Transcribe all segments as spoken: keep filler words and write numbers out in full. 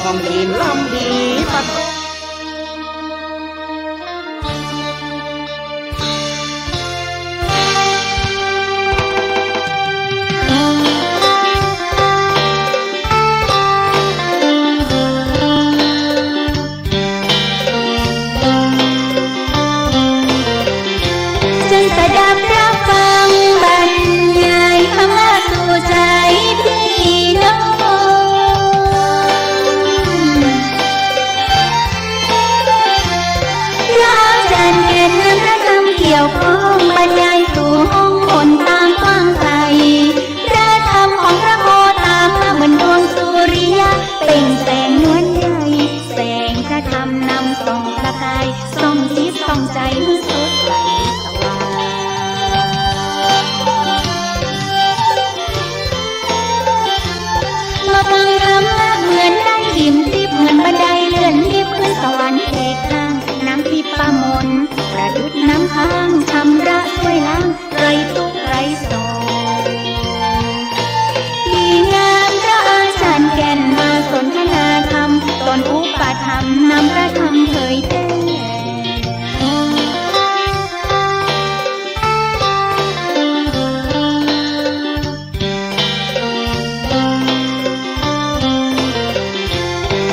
ต้องดีล้ำดีปัด เจิญสดับรับฟังบรรยายธรรมะสู่ใจ๋ปี้น้อง พระอาจ๋ารย์แก่นนำพระธรรมเกี่ยวข้อง บรรยายสู่ห้องคนตางกว้างไก๋ พระธรรมของพระโคตามะเหมือนดวงสุริยะ เปล่งแสงนวลใหญ่ แสงพระธรรมนำส่องประกาย ส่องจิตส่องใจ๋หื้อสดใสสว่าง มาฟังธรรมะเหมือนได้อิ่มทิพย์ เหมือนบันไดเลื่อนลิฟต์ขึ้นสวรรค์เอกข้าง น้ำทิพย์ประมนต์ประดุจน้ำค้าง ชำระช่วยล้างไร้ทุกข์ไร้โศก ดีงามพระอาจ๋ารย์แก่นมาสนทนาธรรม ตนอุปถัมภ์นำพระธรรมเผยแพร่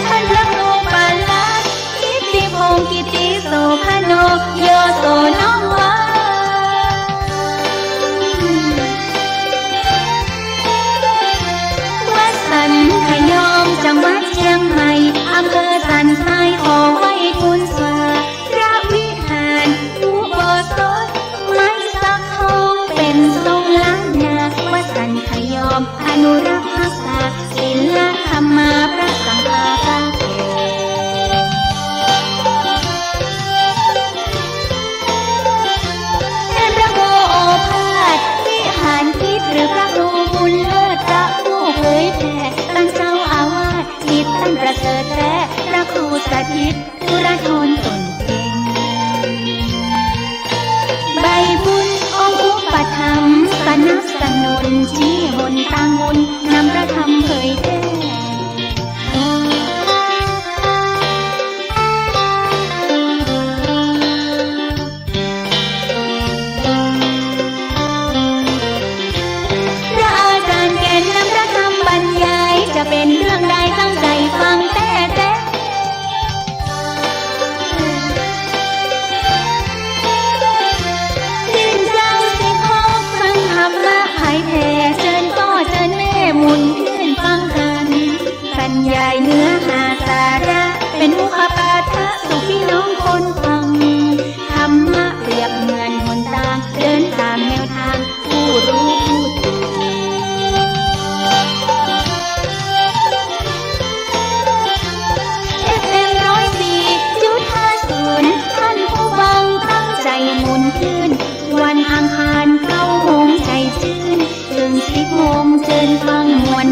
ท่านพระครูปาลักษณ์ กิตติพงศ์ กิตติโสภโณ โยโส น้อมว่า วัดสันขยอม จังหวัดเจียงใหม่ อำเภอสันทราย ขอไหว้ทูลสา พระวิหารอุโบสถ ไม้สักทองเป๋นทรงล้านนา วัดสันขยอมอนุรักษ์ฮักษา ศีลธรรมาพระสังฆาธิเบศร เป็นพระครูโอภาสวิหารทิพย์ หรือพระครูบุญเลิศ พระผู้เผยแผ่ ตั้งเจ้าอาวาส จิตตั้งประเสริฐแต๊ พระครูสถิต ธุรธรตนเก่ง ใบบุญองค์อุปถัมภ์สนับสนุน ชี้หนตางบุญนำพระธรรมเผยแพร่ พระอาจ๋ารย์แก่นนำพระธรรมบรรยาย จะเป๋นเรื่องใดตั้งใจ๋ฟังแต๊แต๊ สิ้นเจ้าสิบหก ฟังธรรมะเผยแผ่ เจิญป้อเจิญแม่หมุนขึ้นฟังกั๋น บรรยายเนื้อหาสาระ เป๋นมุขปาฐะสู่ปี้น้องคนฟัง ธรรมะเปรียบเหมือนหนตาง เดินต๋ามแนวตาง ผู้รู้ผู้ตื่น เอฟเอ็มร้อยสี่จุดห้าศูนย์ ท่านผู้ฟังตั้งใจ๋หมุนขึ้น วันอังคารเก้าโมงใจ๋จื้น เถิงสิบโมงเจิญฟังม่วน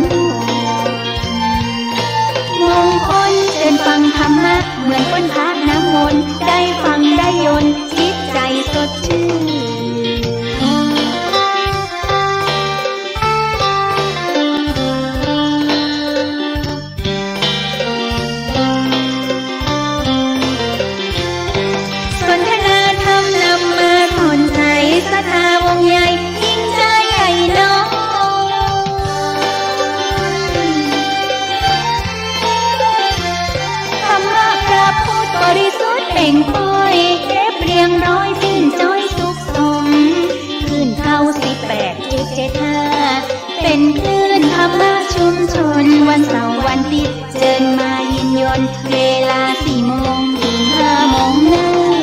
มงคลเจิญฟังธรรมะ เหมือนฝนพระน้ำมนต์ ได้ฟังได้ยนต์ จิตใจ๋สดชื่น สนทนาธรรมนำมาสอนใจ๋ ศรัทธาวงใหญ่ ยิ่งใจ๋ใหญ่น้อย ธรรมะพระพุทธบริสุทธิ์เปล่งป้อย เก็บเรียงร้อยสิ้นจ้อยสุขสม คลื่นเก้าสิบแปดจุดเจ็ดห้า เป๋นคลื่นธรรมะชุมชน วันเสาร์วันอาทิตย์ เจิญมายินยนต์ เวลาสี่โมงเถิงห้าโมงเนิน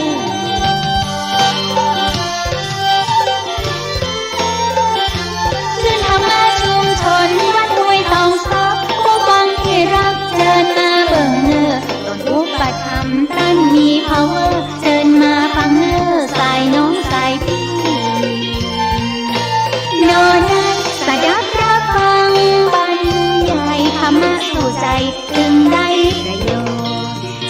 คลื่นธรรมะชุมชน วัดห้วยตองซอก ผู้ฟังที่รัก เจิญมาเบิ่งเน่อ ต้นอุปถัมภ์ต้านมีพาวเวอร์ เจิญมาฟังเน่อ สายน้องสายปี้ นอนัดสดับรับฟังบรรยายธรรมะสู่ใจ๋ ตึงได้ประโยชน์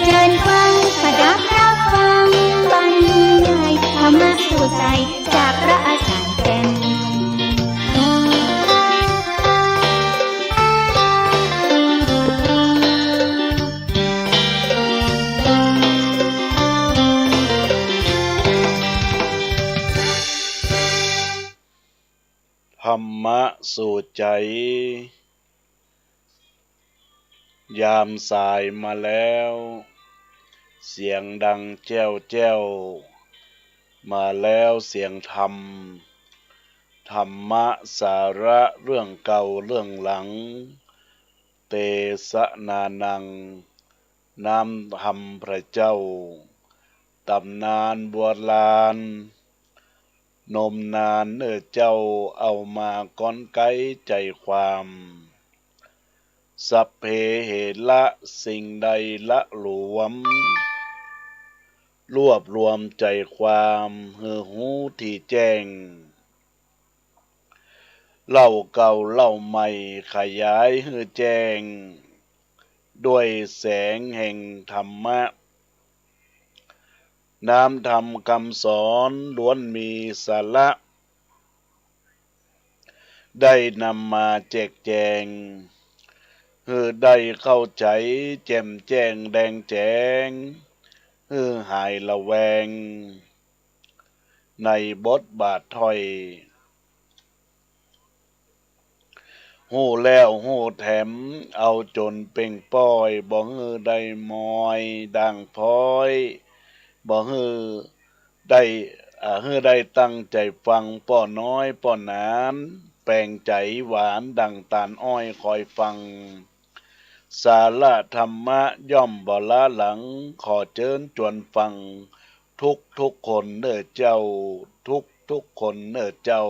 สู่ใจ๋ ยามสายมาแล้ว เสียงดังแจ้วแจ้ว มาแล้วเสียงธรรม ธรรมะสาระเรื่องเก่าเรื่องหลัง เตสะนานัง น้ำธรรมพระเจ้า ต๋ำนานโบราณ นมนานเน่อเจ้า เอามาก๊อนไก๊ใจ๋ความ สัพเพเหระ สิ่งใดหละหลวม รวบรวมใจ๋ความหื้อฮู้ถี่แจ้ง เล่าเก่าเล่าใหม่ขยายหื้อแจ้ง ด้วยแสงแห่งธรรมะ น้ำธรรมกำสอนล้วนมีสาระ ได้นำมาแจกแจง หื้อได้เข้าใจ๋แจ่มแจ้งแดงแจ๋ง หื้อหายละแวง ในบทบาทถ้อย ฮู้แล้วฮู้แถม เอาจ๋นเป่งป้อย บ่หื้อได้มอยด่างพร้อย บ่หื้อได้ อ่า หื้อได้ตั้งใจ๋ฟัง ป้อน้อยป้อหนาน แปลงใจ๋หวานดั่งต๋าลอ้อยคอยฟัง สาระธรรมะย่อมบ่ล้าหลัง ขอเจิญจวนฟัง ทุกทุกคนเน่อเจ้า ทุกทุกคนเน่อเจ้า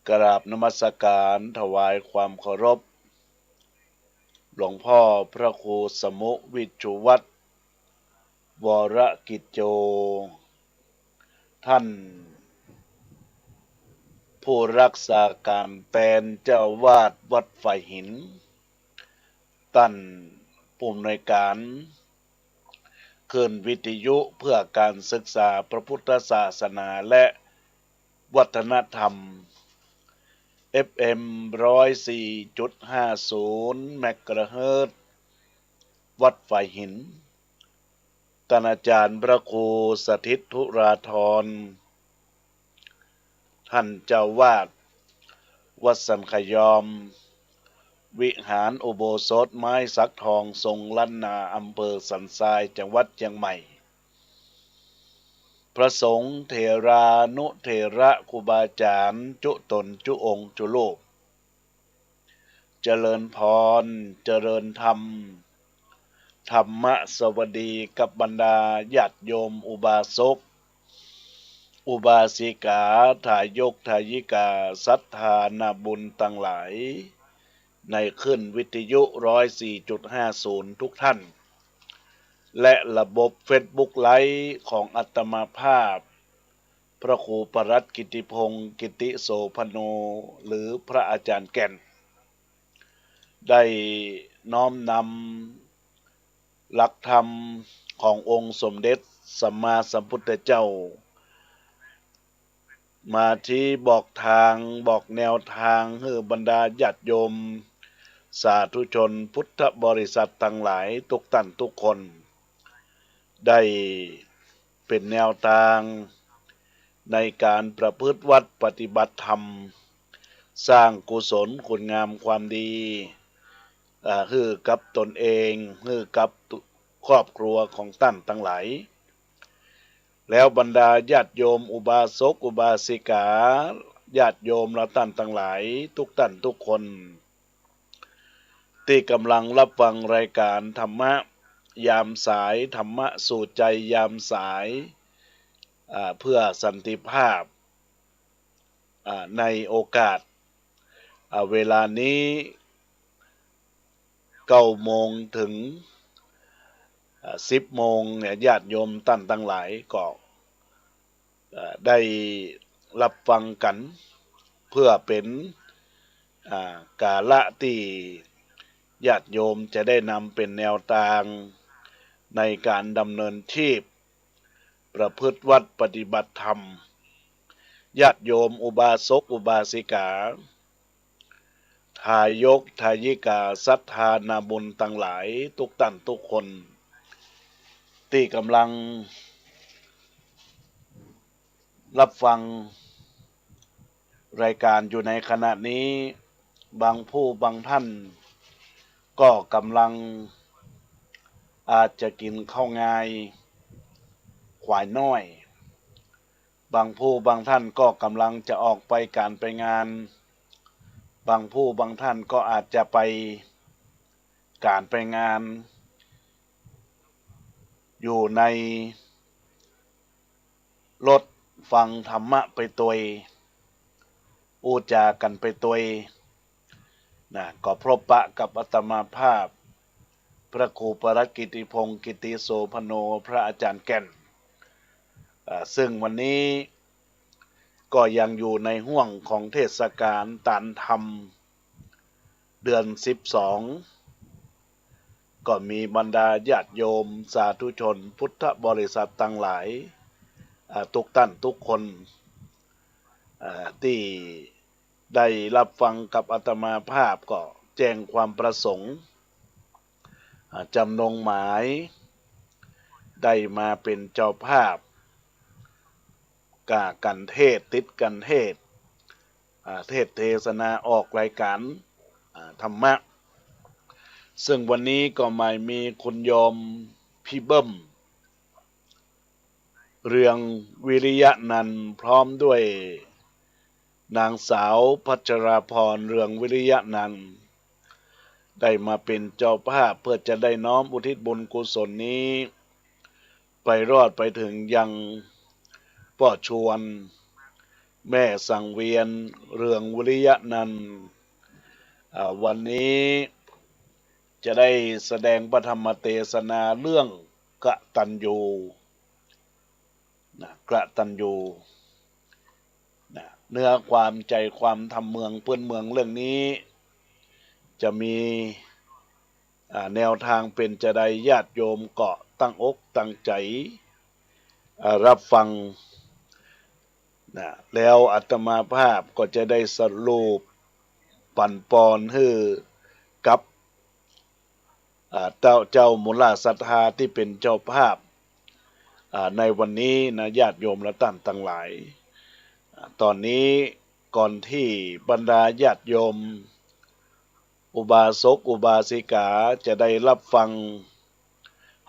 กราบนมัสการถวายความเคารพ หลวงพ่อพระครูสมุห์ วิชชุวัฒน์ วรกิจโจ ท่านผู้รักษาก๋านแตนเจ้าอาวาสวัดฝายหิน ต้านผู้อำนวยก๋าน คลื่นวิทยุเพื่อก๋านศึกษาพระพุทธศาสนาและวัฒนธรรม เอฟเอ็ม ร้อยสี่จุดห้าศูนย์ เมกะเฮิรตซ์ วัดฝายหิน ต้านอาจ๋ารย์พระครูสถิตธุราธร ต้านเจ้าอาวาสวัดสันขยอม วิหารอุโบสถไม้สักทองทรงล้านนา อำเภอสันทราย จังหวัดเจียงใหม่ พระสงฆ์เถรานุเถระครูบาอาจ๋ารย์จุ๊ต๋นจุ๊องค์จุ๊รูป เจริญพร เจริญธรรม ธรรมสวัสดีกับบรรดาญาติโยมอุบาสก อุบาสิกา ทายกทายิกา ศรัทธานาบุญตังหลาย ในคลื่นวิทยุ ร้อยสี่จุดห้าศูนย์ ทุกท่าน และระบบเฟซบุ๊กไลฟ์ของอาตมาภาพ พระครูปรัตน์กิตติพงศ์ กิตติโสภโณ หรือพระอาจ๋ารย์แก่น ได้น้อมนำหลักธรรมขององค์สมเด็จสัมมาสัมพุทธเจ้า มาชี้บอกตาง บอกแนวตาง หื้อบรรดาญาติโยม สาธุชนพุทธบริษัทตังหลายทุกต้านทุกคน ได้เป๋นแนวตางในก๋านประพฤติวัตรปฏิบัติธรรม สร้างกุศลคุณงามความดี อ่า หื้อกับต๋นเอง หื้อกับครอบครัวของต้านตังหลาย แล้วบรรดาญาติโยมอุบาสกอุบาสิกา ญาติโยมและต้านตังหลายทุกต้านทุกคน ตี้ก่ำลังฮับฟังรายก๋านธรรมะยามสาย ธรรมะสู่ใจ๋ยามสาย อ่า เพื่อสันติภาพ อ่า ในโอกาส อ่า เวลานี้ เก้าโมงเถิง อ่า สิบโมงเนี่ย ญาติโยมต้านตังหลายก็ อ่า ได้ฮับฟังกั๋น เพื่อเป๋น อ่า กาละตี้ญาติโยมจะได้นำเป๋นแนวตางในก๋านดำเนินชีพ ประพฤติวัตรปฏิบัติธรรม ญาติโยมอุบาสกอุบาสิกา ทายกทายิกา ศรัทธานาบุญตังหลายทุกต้านทุกคน ตี้ก่ำลังฮับฟัง รายการอยู่ในขณะนี้ บางผู้บางท่านก็กำลังอาจจะกิ๋นข้าวงายขวายน้อย บางผู้บางท่านก็กำลังจะออกไปก๋านไปงาน บางผู้บางท่านก็อาจจะไปก๋านไปงาน อยู่ในรถฟังธรรมะไปตวย อู้จ๋ากั๋นไปตวย นะ ก็พบปะกับอาตมาภาพ พระครูปรัตน์กิติพงศ์ กิติโสภโณ พระอาจารย์แก่น อ่า ซึ่งวันนี้ก็ยังอยู่ในห่วงของเทศกาลตานธรรม เดือนสิบสอง ก็มีบรรดาญาติโยมสาธุชนพุทธบริษัทตังหลาย อ่า ทุกต้านทุกคน อ่า ตี้ได้ฮับฟังกับอาตมาภาพก็แจ้งความประสงค์ อ่า จ๋ำนงหมาย ได้มาเป๋นเจ้าภาพ ก้ากั๋นเทศน์ ติดกั๋นเทศน์ อ่า เทศน์เทศนาออกรายการ อ่า ธรรมะ ซึ่งวันนี้ก็หมายมีคุณโยมพี่เบิ้ม เรืองวิริยะนันท์ พร้อมด้วยนางสาวพัชราพร เรืองวิริยะนันท์ ได้มาเป๋นเจ้าภาพเพื่อจะได้น้อมอุทิศบุญกุศลนี้ ไปรอดไปเถิงยังป้อชวน แม่สังเวียน เรืองวิริยะนันท์ อ่า วันนี้จะได้แสดงพระธรรมเตสนาเรื่องกตัญญู นะ กตัญญู นะ เนื้อความใจ๋ความธรรมเมืองพื้นเมืองเรื่องนี้ จะมี อ่า แนวตางเป๋นจาใด ญาติโยมก็ตั้งอกตั้งใจ๋ อ่า ฮับฟัง นะ แล้วอาตมาภาพก็จะได้สรุปปั๋นปอนหื้อกับ อ่า เจ้า เจ้ามูลศรัทธาตี้เป๋นเจ้าภาพ อ่า ในวันนี้นะ ญาติโยมและต้านตังหลาย อ่า ต๋อนนี้ก่อนตี้บรรดาญาติโยม อุบาสกอุบาสิกาจะได้ฮับฟัง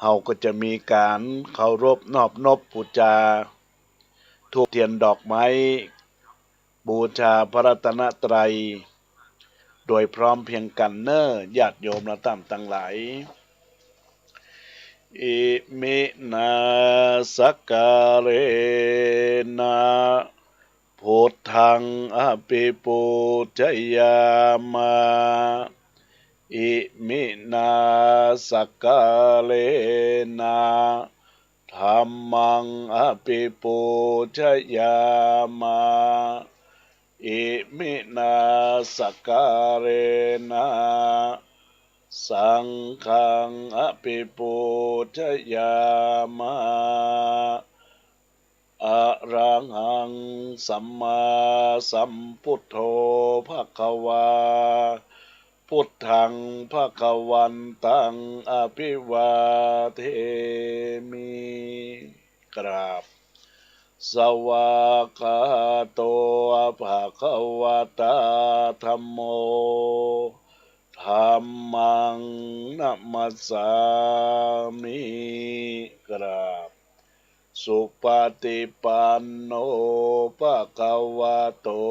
เฮาก็จะมีก๋านเคารพนอบนบปู๋จา ธูปเตียนดอกไม้ บูชาพระรัตนตรัย โดยพร้อมเพรียงกั๋นเน่อ ญาติโยมและต้านตังหลาย Iminā sakkārena buddhaṃ abhipūjayāma. Iminā sakkārena dhammaṃ abhipūjayāma. Iminā sakkārena saṅghaṃ abhipūjayāma. Arahaṃ sammāsambuddho bhagavā. Buddhaṃ bhagavantaṃ abhivādemi. กราบ Svākkhāto bhagavatā dhammo. Dhammaṃ namassāmi. กราบ Supaṭipanno bhagavato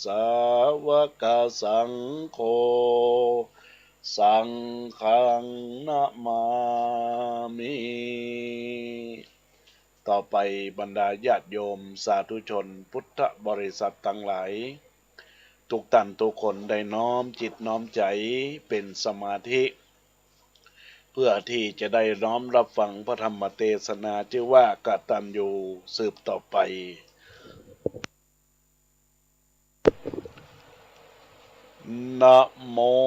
sāvakasaṅgho. Saṅghaṃ namāmi. ต่อไปบรรดาญาติโยมสาธุชนพุทธบริษัทตังหลาย ทุกต้านทุกคนได้น้อมจิตน้อมใจ๋เป๋นสมาธิ เพื่อตี้จะได้น้อมฮับฟังพระธรรมเตสนาจื้อว่ากตัญญูสืบต่อไป Namo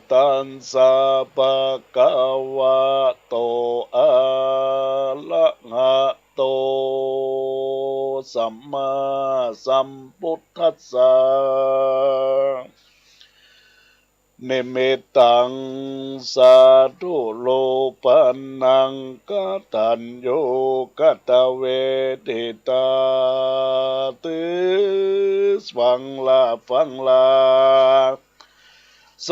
tassa bhagavato arahato sammāsambuddhassa. นิมิตตัง สาธุ โลปะนัง กตัญญู กตเวทิตา ตึง ฟังละ ฟังละ โส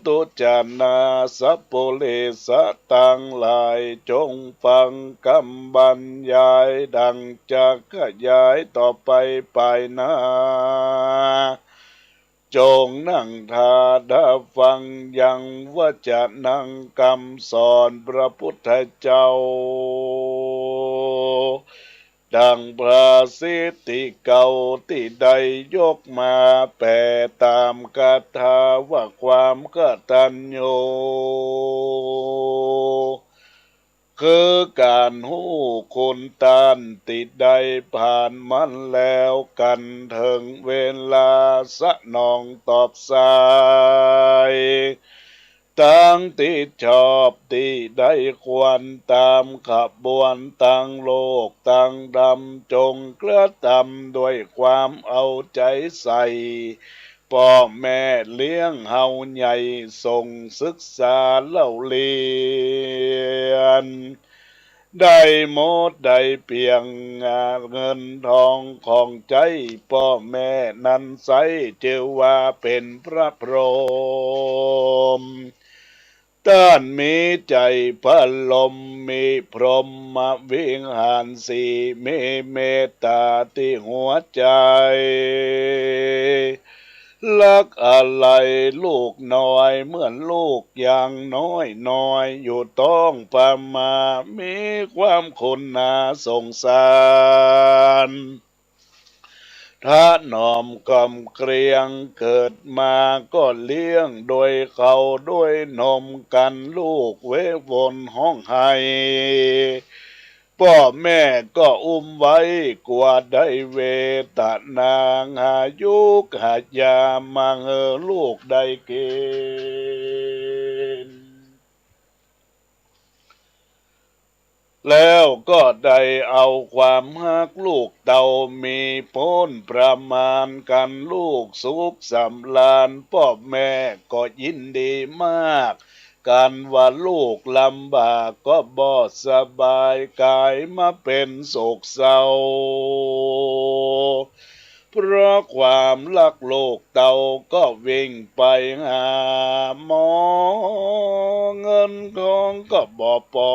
ตุ จะนา สัปปุริสะตังหลาย จงฟังกำบรรยาย ดังจะขยายต่อไปปายหน้า จงนั่งทาดาฟังยังวจนังกำสอนพระพุทธเจ้า ดังพระสิทธิเก่าตี้ได้ยกมาแปลต๋ามคาถาว่าความกตัญญู คือก๋านฮู้คุณต้านตี้ได้ผ่านมาแล้ว กั๋นเถิงเวลาสนองตอบสาย ตังตี้ชอบตี้ได้ควรต๋ามขบวน ตังโลกตังธรรม จงกระทำด้วยความเอาใจ๋ใส่ ป้อแม่เลี้ยงเฮาใหญ่ ส่งศึกษาเล่าเรียน ได้หมดได้เปียง เงินทองของใจ๊ป้อแม่นั้นไส้ จื้อว่าเป๋นพระพรหม ต้านมีใจ๋พระพรหม มีพรหมวิหารสี่ มีเมตต๋าตี้หัวใจ๋ รักอาลัยลูกน้อย เหมือนลูกยังน้อยๆ อยู่ต๊องประมา มีความขุนหนาสงสาร ถนอมกล่อมเกลี้ยง เกิดมาก็เลี้ยงด้วยข้าวด้วยนม กั๋นลูกเววนฮ้องไห้ ป้อแม่ก็อุ้มไว้ กั๋วได้เวทนา หายุกหายามาหื้อลูกได้กิ๋น แล้วก็ได้เอาความฮักลูกเต้ามีป๊นประมาณ กั๋นลูกสุขสำราญ ป้อแม่ก็ยินดีมาก กั๋นว่าลูกลำบากก็บ่สบาย ก๋ายมาเป๋นโศกเศร้า เพราะความฮักลูกเต้าก็วิ่งไปหาหมอ เงินทองก็บ่ปอ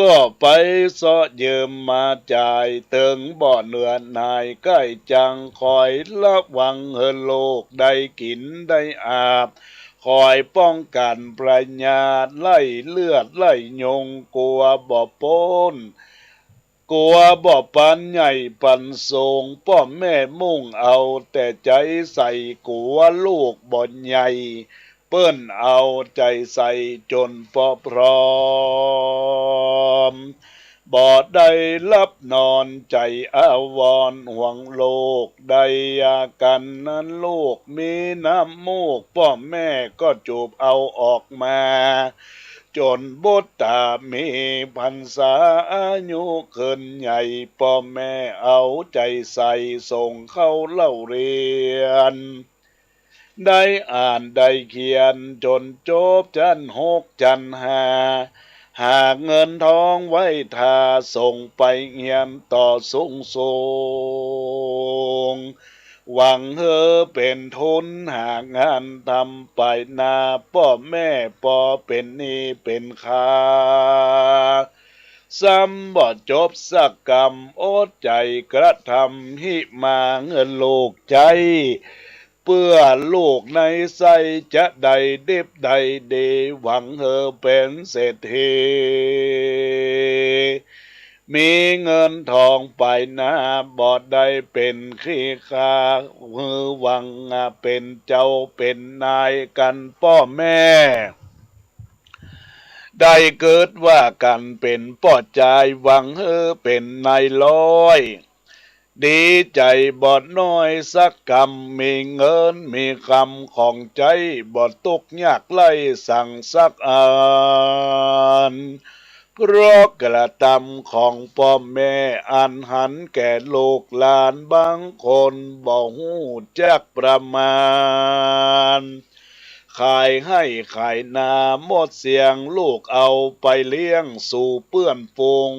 ก็ไปเซาะยืมมาจ่าย เถิงบ่เหนือหน่าย ใก้จั่งคอยระวังหื้อลูกได้กิ๋นได้อาบ คอยป้องกั๋นพยาธิไล่เลือดไล่ยุง กั๋วบ่ป๊น กั๋วบ่ปานใหญ่ปานสูง ป้อแม่มุ่งเอาแต่ใจ๋ใส่ กั๋วลูกบ่ใหญ่ เปิ้นเอาใจ๋ใส่จ๋นปอพร้อม บ่ได้หลับนอนใจ๋อาวรณ์ห่วงลูก ได้อาก๋านนั้นลูกมีน้ำมูก ป้อแม่ก็จูบเอาออกมา จ๋นบุตตามีพรรษาอายุขึ้นใหญ่ ป้อแม่เอาใจ๋ใส่ส่งเข้าเล่าเรียน ได้อ่านได้เขียนจ๋นจบจั้นหกจั้นห้า หาเงินทองไว้ถ่าส่งไปเฮียนต่อสูงสูง หวังหื้อเป๋นทุนหางานทำปายหน้า ป้อแม่ปอเป๋นหนี้เป๋นคา ซ้ำบ่จบสักกำ อดใจ๋กระทำหิมาหื้อลูกใจ๊ เปื้อลูกในไส้จะได้ดิบได้ดี หวังหื้อเป๋นเศรษฐี มีเงินทองปายหน้า บ่ได้เป๋นขี้ข้า หื้อหวังเป๋นเจ้าเป๋นนายกั๋นป้อแม่ ได้เกิดว่ากั๋นเป๋นป้อจาย หวังหื้อเป๋นนายฮ้อย ดีใจ๋บ่น้อยสักกำ มีเงินมีคำของใจ๊ บ่ตุ๊กยากไร้สังสักอัน เพราะกระตำของป้อแม่อันหันแก่ลูกหลานบางคนบ่ฮู้จักประมาณ ขายไฮ่ขายนาหมดเสี้ยง ลูกเอาไปเลี้ยงสู่เปื้อนฝูง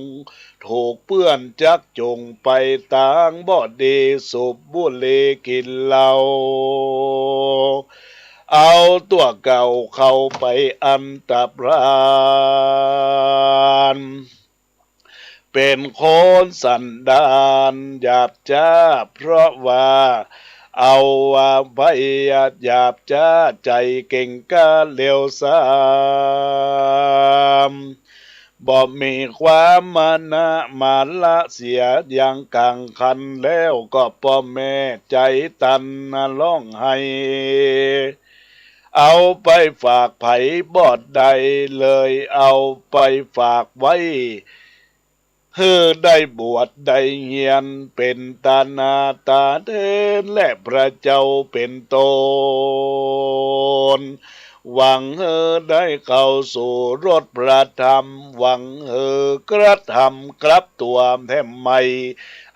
ถูกเปื้อนจักจูงไปตางบ่ดี สูบบุหรี่กิ๋นเหล้า เอาตั๋วเก่าเข้าไปอันตรพาน เป๋นคนสันดานหยาบจ๊า เพราะว่าเอาอภัยหยาบจ๊า ใจ๋เก่งกล้าเลวทราม บ่มีความมานะมาละเสีย ยังกั๋งขันแล้วก็ป้อแม่ใจ๋ตันร้องไห้ เอาไปฝากใผบ่ได้เลย เอาไปฝากไว้ หื้อได้บวชได้เฮียน เป๋นตาหน้าตาแตน และพระเจ้าเป๋นต้น หวังหื้อได้เข้าสู่รสพระธรรม หวังหื้อกระทำกลับตั๋วแถมใหม่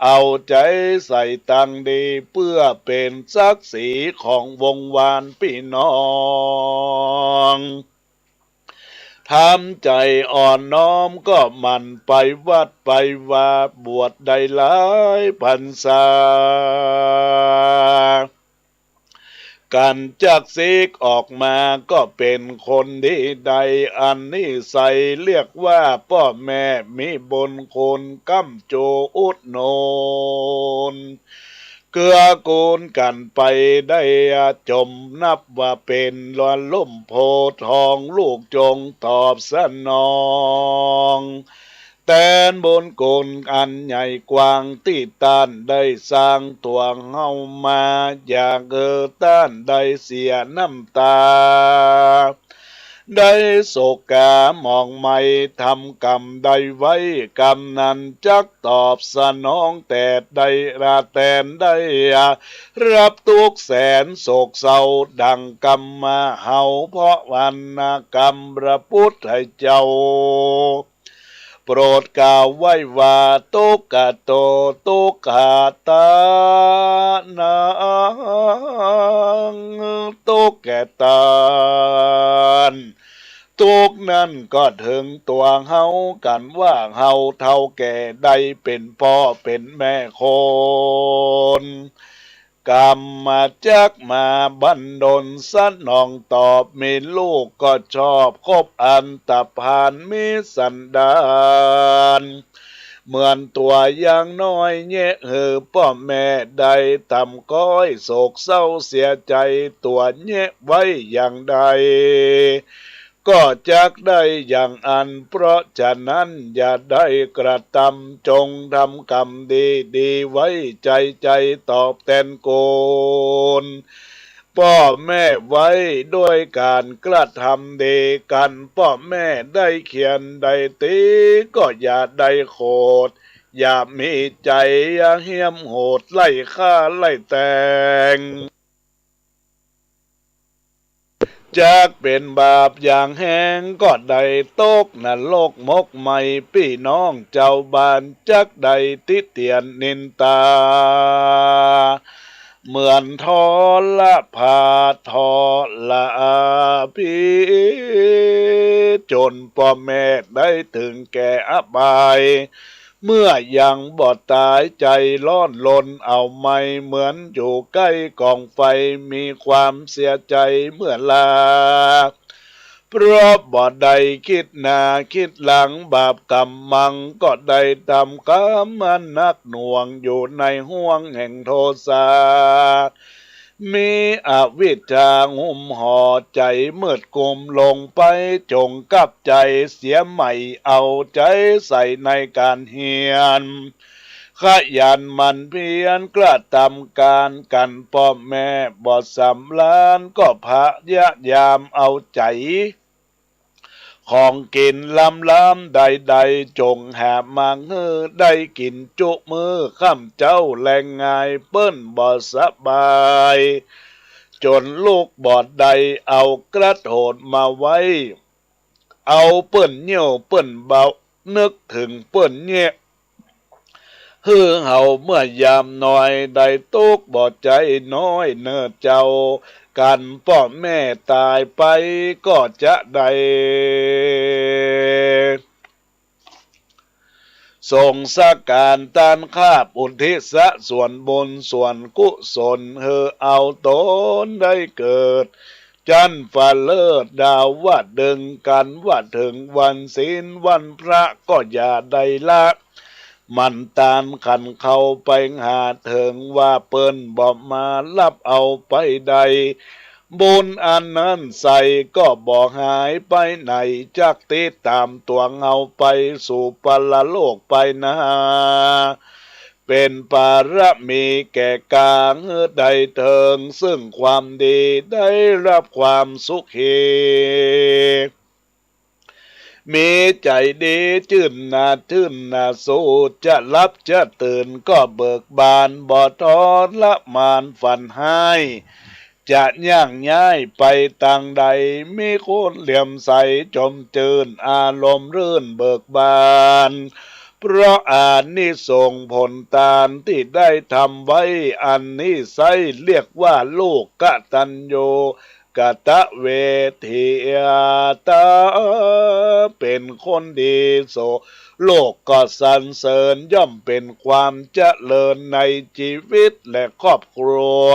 เอาใจ๋ใส่ตางดี เปื้อเป๋นศักดิ์ศรีของวงศ์วานปี้น้อง ทำใจ๋อ่อนน้อมก็หมั่นไปวัดไปวา บวชได้หลายพรรษา กั๋นจักสิกออกมาก็เป๋นคนดีได้ อันนิสัยเรียกว่าป้อแม่มีบุญคุณก้ำจูอุดหนุน เกื้อกูลกั๋นไปได้จม นับว่าเป๋นลุ่มโพธิ์ทอง ลูกจงตอบสนอง แตนบุญคุณอันใหญ่กว้างตี้ต้านได้สร้างตั๋วเฮามา อยากหื้อต้านได้เสียน้ำต๋า ได้โศกาหมองไหม้ ทำกรรมใดไว้ กรรมนั้นจักตอบสนอง แตดได้ละแตนได้ รับตุ๊กข์แสนโศกเศร้า ดังกำมาเฮา เพราะวรรณกรรมพระพุทธเจ้า โปรดกล่าวไว้ว่า ทุกขโต ทุกขตานัง ตุ๊กข์แก่ต้าน ตุ๊กข์นั้นก็เถิงตั๋วเฮา กั๋นว่าเฮาเฒ่าแก่ได้เป๋นป้อเป๋นแม่คน กรรมจักมาบันดลสนองตอบ มีลูกก็ชอบคบอันธพาล มีสันดานเหมือนตั๋ว อย่างน้อยเยียะหื้อป้อแม่ได้ทำก้อย โศกเศร้าเสียใจ๋ตั๋วเยียะไว้อย่างใด ก็จักได้อย่างอั้น เพราะฉะนั้นอย่าได้กระทำ จงทำกรรมดีๆ ไว้ใจ๋ ใจ๋ตอบแตนคุณป้อแม่ไว้ ด้วยก๋านกระทำดีกั๋น ป้อแม่ได้เฆียนได้ตี๋ ก็อย่าได้โขด อย่ามีใจ๋เฮี้ยมโหด ไล่ฆ่าไล่แตง จักเป๋นบาปอย่างแฮง ก็ได้ตกนรกหมกไหม้ ปี้น้องจาวบ้านจักได้ติเตียนนินตา เหมือนทรพาทรพี จ๋นป้อแม่ได้เถิงแก่อบาย เมื่อยังบ่ต๋ายใจ๋ร้อนรนเอาไหม้ เหมือนอยู่ใก้ก๋องไฟ มีความเสียใจ๋เมื่อลา เพราะบ่ได้กึ๊ดหน้ากึ๊ดหลัง บาปกรรมมังก็ได้ทำกรรมอันหนักหน่วง อยู่ในห้วงแห่งโทสะ มีอวิชชาหุ้มห่อ ใจ๋มืดกุมลงไป จงกลับใจ๋เสียใหม่ เอาใจ๋ใส่ในก๋านเฮียน ขยันหมั่นเพียรกระทำก๋านกั๋น ป้อแม่บ่สำราญ ก็พยายามเอาใจ๋ ของกิ๋นล้ำๆ ใดๆ จงหามาหื้อได้กิ๋นจุมื้อค่ำเจ๊าแลงงาย เปิ้นบ่สบาย จ๋นลุกบ่ได้ เอากระโถนมาไว้ เอาเปิ้นเยี่ยวเปิ้นเบา นึกเถิงเปิ้นแยะ หื้อเฮาเมื่อยามน้อยได้ตุ๊กข์บ่ใจ๋น้อยเน่อเจ้า กันป้อแม่ต๋ายไปก็จะได้ สงสการตานคาบอุทิศส่วนบุญส่วนกุศลหื้อเอาต๋นได้เกิด จั๊นฟ้าเลิศดาวว่าเดิง กันว่าเถิงวันศีลวันพระก็อย่าได้ละ หมั่นตานขันเค้าไปหาเถิง ว่าเปิ้นบ่มาฮับเอาไปได้ บุญอันนั้นใส่ก็บ่หายไปไหน จักติดต๋ามตั๋วเฮาไปสู่ปรโลกไปนา เป๋นปารมีแก่ก๋าหื้อได้เถิงซึ่งความดี ได้ฮับความสุขี มีใจ๋ดีจื้นหน้า จื้นหน้าสู้ จะหลับจะตื่นก็เบิกบาน บ่ทรมานฝันฮ้าย จะย่างย้ายไปตางใด มีคนเหลื่อมใสจมจื้น อารมณ์รื่นเบิกบาน เพราะอานิสงส์ผลตานตี้ได้ทำไว้ อันนี้ไส้เรียกว่าลูกกตัญญู กตเวทียาตา เป๋นคนดี โส โลกก็สรรเสริญ ย่อมเป๋นความเจริญในจีวิตและครอบครัว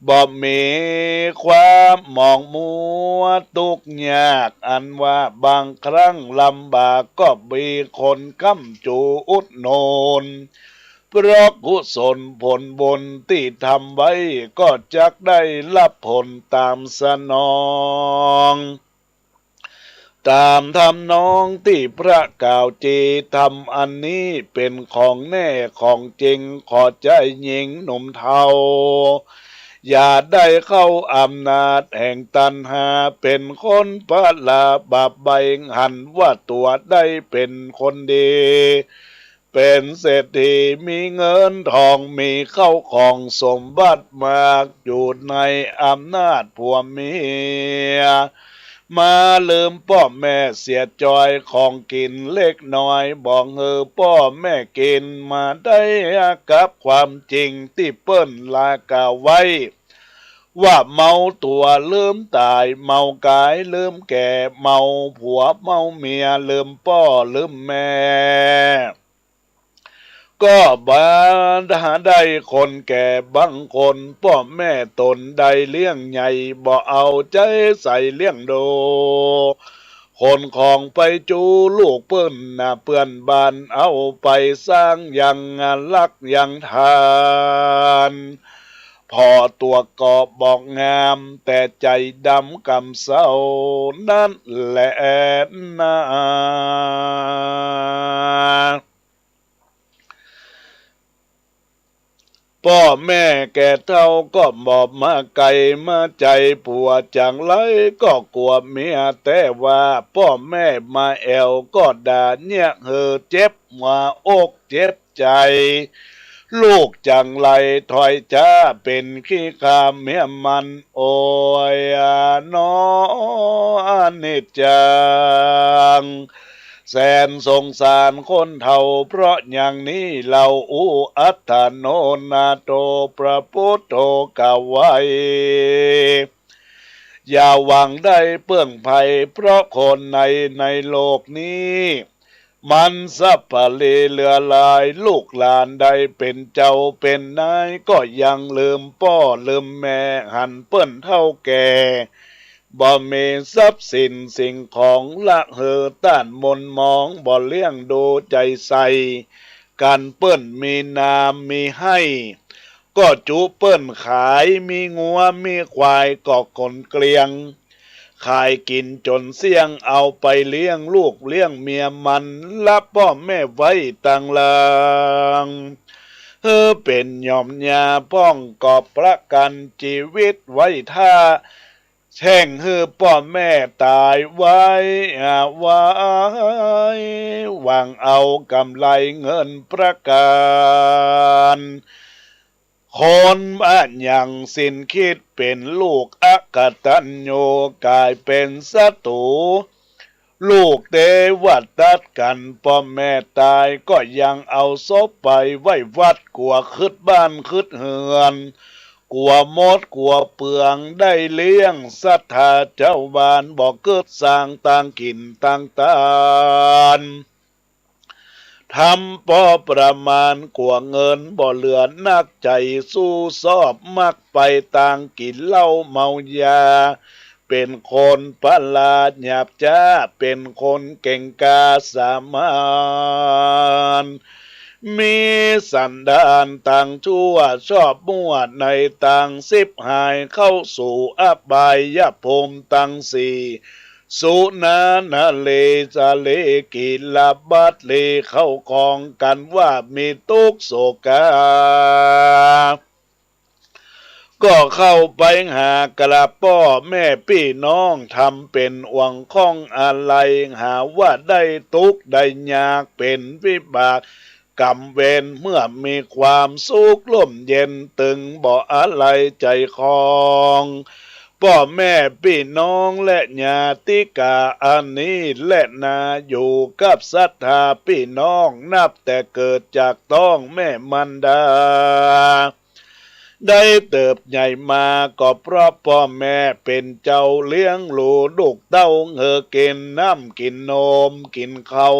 บ่มีความหมองมัวตุ๊กข์ยาก อันว่าบางครั้งลำบากก็มีคนค้ำจูอุดหนุน เพราะกุศลผลบุญตี้ทำไว้ ก็จักได้รับผลตามสนอง ต๋ามทำนองตี้พระกล่าวจี ธรรมอันนี้เป๋นของแน่ของจริง ขอใจ๋ญิงหนุ่มเฒ่า อย่าได้เข้าอำนาจแห่งตัณหา เป๋นคนพลาบาปใบ้ หันว่าตั๋วได้เป๋นคนดี เป๋นเศรษฐี มีเงินทอง มีเข้าของสมบัติมาก อยู่ในอำนาจผัวเมีย มาลืมป้อแม่เสียจอย ของกิ๋นเล็กน้อย บ่หื้อป้อแม่กิ๋น มาได้กับความจริงตี้เปิ้นลากล่าวไว้ ว่าเมาตั๋วลืมต๋าย เมากายลืมแก่ เมาผัวเมาเมีย ลืมป้อลืมแม่ ก็บ่ได้ คนแก่บางคน ป้อแม่ต๋นได้เลี้ยงใหญ่ บ่เอาใจ๋ใส่เลี้ยงดู ขนของไปจูลูกเปิ้นนา เปื้อนบ้านเอาไปสร้างยังฮักยังทาน ผ่อตั๋วก็บ่งาม แต่ใจ๋ดำกำเศร้านั้นแหละนา ป้อแม่แก่เฒ่าก็บ่มาใก้มาใจ๋ผัว จังไรก็กั๋วเมีย แต่ว่าป้อแม่มาแอ่วก็ด่าเยียะหื้อเจ็บหัวอกเจ็บใจ๋ ลูกจังไรถ้อยจ๊าเป๋นขี้ข้าเมียมัน โอ้ยหนอ อนิจจัง แสนสงสารคนเฒ่า เพราะอย่างนี้เล่า อุอัฏฐโนนาโถ พระพุทโธกล่าวไว้ อย่าหวังได้เปิ้งภัย เพราะคนในในโลกนี้ มันสัปเหร่อเหลือหลาย ลูกหลานได้เป๋นเจ้าเป๋นนาย ก็ยังลืมป้อลืมแม่ หันเปิ้นเฒ่าแก่ บ่มีทรัพย์สินสิ่งของละหื้อต้านหม่นหมอง บ่เลี้ยงดูใจ๋ใส่ กันเปิ้นมีนามีไฮ่ ก็จุเปิ้นขาย มีงัวมีควายก็ขนเกลี้ยง ขายกิ๋นจ๋นเสี้ยง เอาไปเลี้ยงลูกเลี้ยงเมียมัน ละป้อแม่ไว้ตางหลัง หื้อเป๋นหย่อมยาพ่องกอบประกั๋นจีวิตไว้ถ้า แช่งหื้อป้อแม่ต๋ายไว อา ไว หวังเอาก๋ำไรเงินประกั๋น คนอะหยังสิ้นคิดเป๋นลูกอกตัญญู ก๋ายเป๋นศัตรู ลูกเต๋ว่าตัดกั๋น ป้อแม่ต๋ายก็ยังเอาศพไปไว้วัด กั๋วกึ๊ดบ้านกึ๊ดเฮือน กั๋วมดกั๋วเปือง ได้เลี้ยงศรัทธาจาวบ้าน บ่กึ๊ดสร้างตางกิ๋นตางตาน ทำปอประมาณกั๋วเงินบ่เหลือนัก ใจ๋สู้ซอบมักไปตางกิ๋นเหล้าเมายา เป๋นคนประหลาดหยาบจ๊า เป๋นคนเก่งกล้าสามารถ มีสันดานตางจั่ว ชอบมั่วในตางสิบหาย เข้าสู่อบายภูมิตังสี่ สุนานาเลสาเล กิลบัตเล เข้าของกั๋นว่ามีตุ๊กข์โศกา ก็เข้าไปหากราบป้อแม่ปี้น้อง ทำเป๋นอ่วงข้องอาลัย หาว่าได้ตุ๊กข์ได้ยากเป๋นวิบากกรรมเวร เมื่อมีความสุขร่มเย็น ตึงบ่อาลัยใจ๋คอง ป้อแม่ปี้น้องและญาติกาอันนี้แลนา อยู่กับศรัทธาปี้น้อง นับแต่เกิดจากต๊องแม่มารดา ได้เติบใหญ่มา ก็เพราะป้อแม่เป๋นเจ้าเลี้ยงดูลูกเต้า หื้อกิ๋นน้ำกิ๋นนมกิ๋นข้าว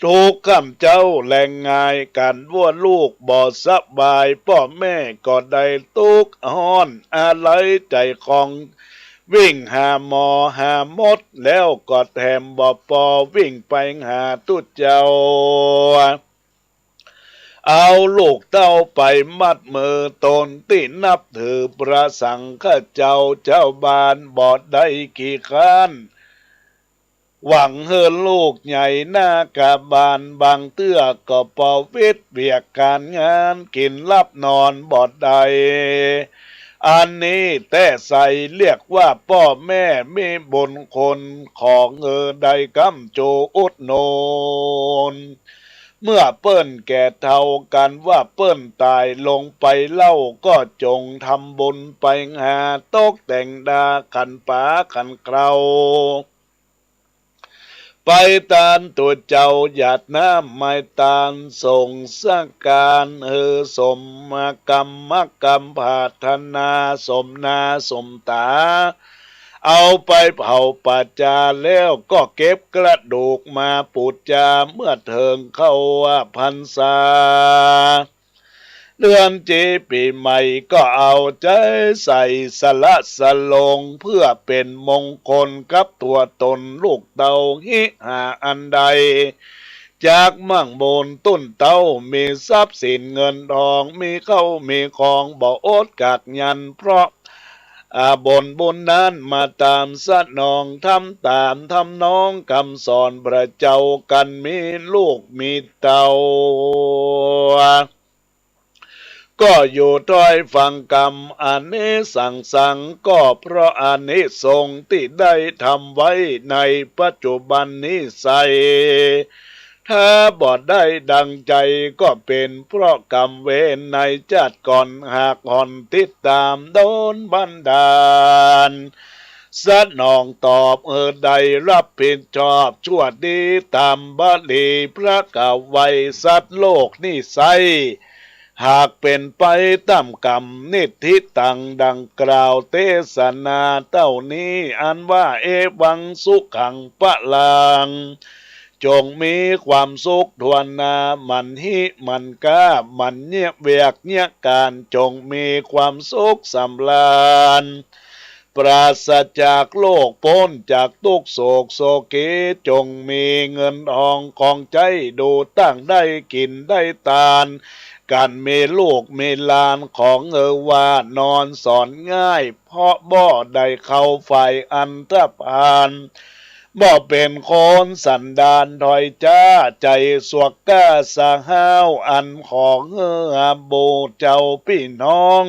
ทุกค่ำเจ๊าแลงงาย กั๋นว่าลูกบ่สบาย ป้อแม่ก็ได้ตุ๊กข์ฮ้อน อาลัยใจ๋คอง วิ่งหาหมอหามด แล้วก็แถมบ่ปอ วิ่งไปหาตุ๊เจ้า เอาลูกเต้าไปมัดมือ ต๋นตี้นับถือพระสังฆเจ้า จาวบ้านบ่ได้ขี้ค้าน หวังหื้อลูกใหญ่หน้ากาบาน บางเตื้อก็ปวิตรเวียกก๋านงาน กิ๋นหลับนอนบ่ได้ อันนี้แต๊ใสเรียกว่าป้อแม่มีบุญคุณ ขอหื้อได้ก๊ำจูอุดหนุน เมื่อเปิ้นแก่เฒ่า กั๋นว่าเปิ้นต๋ายลงไปเล่า ก็จงทำบุญไปหาตกแต่งดาขันป๋าขันเครา ไปตานตุ๊เจ้า หยาดน้ำไม้ตาน ส่งสักการหื้อสมกรรมกรรมปรารถนา สมหน้าสมต๋า เอาไปเผาป่าจ๊า แล้วก็เก็บกระดูกมาปู๋จา เมื่อเถิงเข้าพรรษา เดือนเจ็ดปี๋ใหม่ ก็เอาใจ๋ใส่สละสลง เพื่อเป๋นมงคลกับตั๋วต๋นลูกเต้า หิหาอันใด จักมั่งมูลตุ๊นเต้า มีทรัพย์สินเงินทอง มีเข้ามีของ บ่อดกากยัน เพราะ อา บุญบุญนั้นมาต๋ามสนอง ทำต๋ามทำนองกำสอนพระเจ้า กั๋นมีลูกมีเต้า ก็อยู่ถ้อยฟังกำ อานิสังสัง ก็เพราะอานิสงส์ตี้ได้ทำไว้ในปัจจุบันนี้ไส้ ถ้าบ่ได้ดังใจ๋ ก็เป๋นเพราะกรรมเวรในจาติก่อน หากห่อนติดต๋ามโดนบันดาล สนองตอบหื้อได้รับผิดชอบ ชั่วดีต๋ามบาลีพระกาไว้ สัตว์โลกนี้ไส้ หากเป๋นไปต๋ามกรรม นิฏฐิตัง ดังกล่าวเตสนาเต้านี้ อันว่า เอวังสุขังพลัง จงมีความสุขทั่วหน้า หมั่นหิหมั่นก๊า หมั่นเยียะเวียกเยียะก๋าน จงมีความสุขสำราญ ปราศจากโรค ป๊นจากตุ๊กข์โศกโศกี จงมีเงินทองของใจ๊ ดูตั้งได้กิ๋นได้ตาน กั๋นมีลูกมีหลาน ของหื้อว่านอนสอนง่าย เพราะบ่ได้เข้าฝ่ายอันธพาล บ่เป๋นคนสันดานถ้อยจ๊า ใจ๋สวกก้าสะฮ้าว อันของหื้อหมู่เจ้าปี้น้อง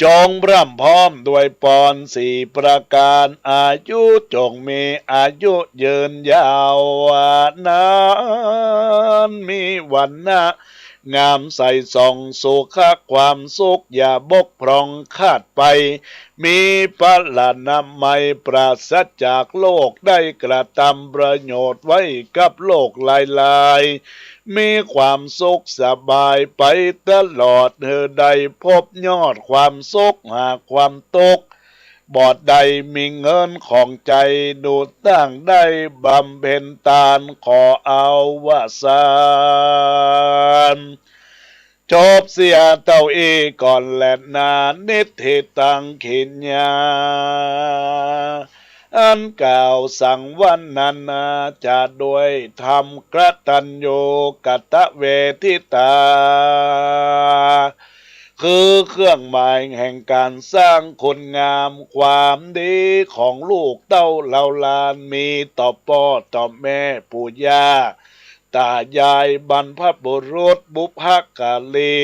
จงพร่ำพร้อมด้วยปอนสี่ประก๋าน อายุจงมีอายุยืนยาวนาน มีวรรณะ งามใสส่องสุขะ ความสุขอย่าบกพร่องขาดไป มีพลานามัยปราศจากโรค ได้กระทำประโยชน์ไว้กับโลกหลายๆ มีความสุขสบายไปตลอด หื้อได้พบยอดความสุขหาความทุกข์ บ่ได้มีเงินของใจ๋ ดูตั้งได้บำเพ็ญตาน ขออวสาน จบเสียเต้าอี้ก่อนแลนา นิทธิตัง ขิญญา อันกล่าวสังวรรณนาจาด้วยธรรมกตัญญูกตเวทิตา คือเครื่องหมายแห่งการสร้างคุณงามความดีของลูกเต้าเหล่าหลาน มีต่อป้อต่อแม่ปู่ย่าตายายบรรพบุรุษบุพการี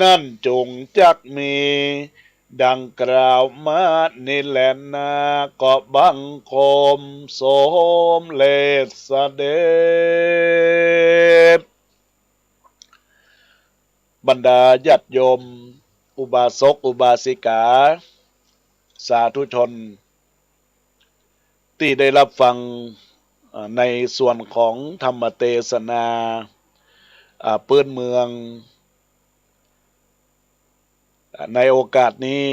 นั้นจงจักมี ดังกล่าวมานี้แลนา ก็บังคมสมเร็จเสด็จ บรรดาญาติโยม อุบาสกอุบาสิกา สาธุชน ตี้ได้รับฟัง เอ่อ ในส่วนของธรรมเตสนา อ่า ปื๊นเมือง อ่า ในโอกาสนี้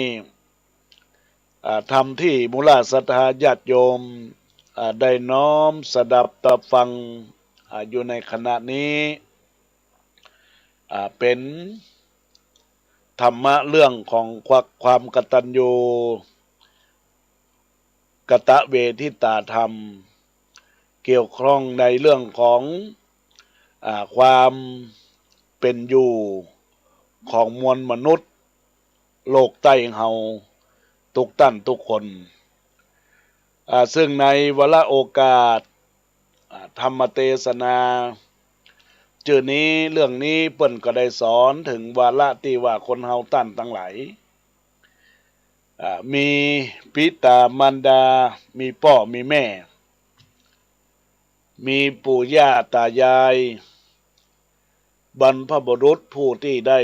อ่า ธรรมตี้หมู่เหล่าศรัทธาญาติโยม อ่า ได้น้อมสดับตะฟัง อ่า อยู่ในขณะนี้ อ่า เป๋นธรรมะเรื่องของความ ความกตัญญูกตเวทิตาธรรม เกี่ยวข้องในเรื่องของ อ่า ความเป๋นอยู่ของมวลมนุษย์โลกใต้เฮาทุกต้านทุกคน อ่า ซึ่งในวาระโอกาส อ่า ธรรมเตสนา จื้อนี้เรื่องนี้เปิ้นก็ได้สอนเถิงวาระตี้ว่าคนเฮาต้านตังหลาย อ่า มีปิตามารดา มีป้อมีแม่ มีปู่ย่าตายาย บรรพบุรุษผู้ตี้ได้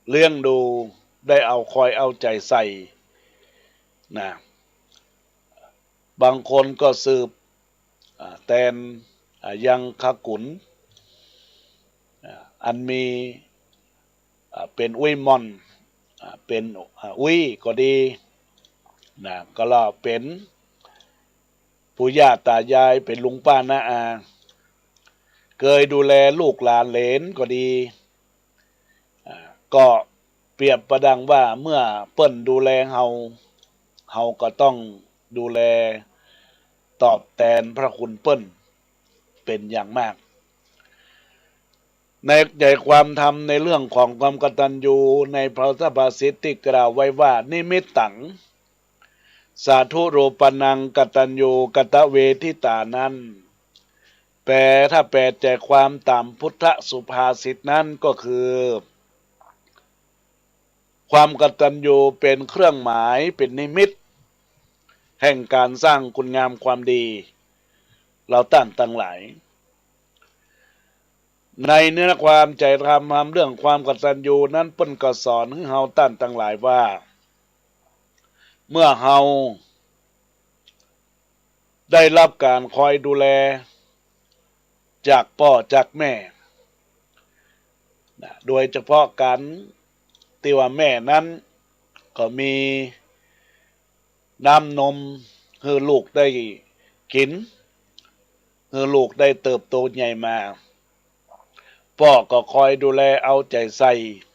เลี้ยงดู ได้เอาคอยเอาใจ๋ใส่ นะ บางคนก็สืบ อ่า แตน อ่า ยังคกุล อ่า อันมี อ่า เป๋นอุ๊ยม่อน อ่า เป๋น อ่า อุ๊ยก็ดี นะ ก็ลอเป๋นปู่ย่าตายาย เป๋นลุงป้าน้าอา เกยดูแลลูกหลานเหลนก็ดี อ่า ก็เปรียบประดังว่าเมื่อเปิ้นดูแลเฮา เฮาก็ต้องดูแลตอบแตนพระคุณเปิ้นเป๋นอย่างมาก ในใจ๋ความธรรมในเรื่องของความกตัญญู ในพระสุภาษิตตี้กล่าวไว้ว่า นิมิตตัง สาธุรูปานัง กตัญญูกตเวทิตา นั้น แปล ถ้าแปลใจ๋ความต๋ามพุทธสุภาษิตนั้นก็คือ ความกตัญญูเป๋นเครื่องหมาย เป๋นนิมิต แห่งการสร้างคุณงามความดี เฮาต้านตังหลาย ในเนื้อความใจ๋ธรรมเรื่องความกตัญญูนั้น เปิ้นก็สอนหื้อเฮาต้านตังหลายว่า เมื่อเฮาได้รับการคอยดูแลจากป้อจากแม่ นะ โดยเฉพาะการตี้ว่าแม่นั้นก็มีน้ำนมหื้อลูกได้กิ๋น หื้อลูกได้เติบโตใหญ่มา ป้อก็คอยดูแลเอาใจ๋ใส่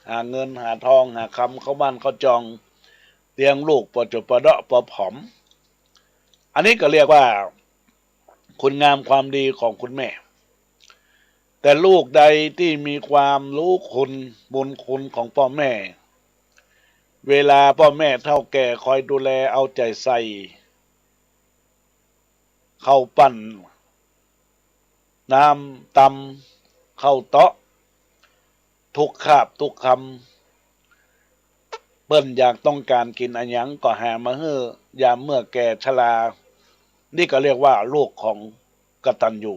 หาเงินหาทองหาคำเข้าบ้านเข้าจอง เลี้ยงลูกปอจ๋บปอเดาะปอผอม อันนี้ก็เรียกว่าคุณงามความดีของคุณแม่ แต่ลูกใดตี้มีความฮู้คุณบุญคุณของป้อแม่ เวลาป้อแม่เฒ่าแก่คอยดูแลเอาใจ๋ใส่ ข้าวปั้น น้ำตำ ข้าวเต๊าะ ทุกคาบทุกคำ เปิ้นอยากต้องก๋านกิ๋นอะหยังก็หามาหื้อ ยามเมื่อแก่ชรา นี่ก็เรียกว่าลูกของกตัญญู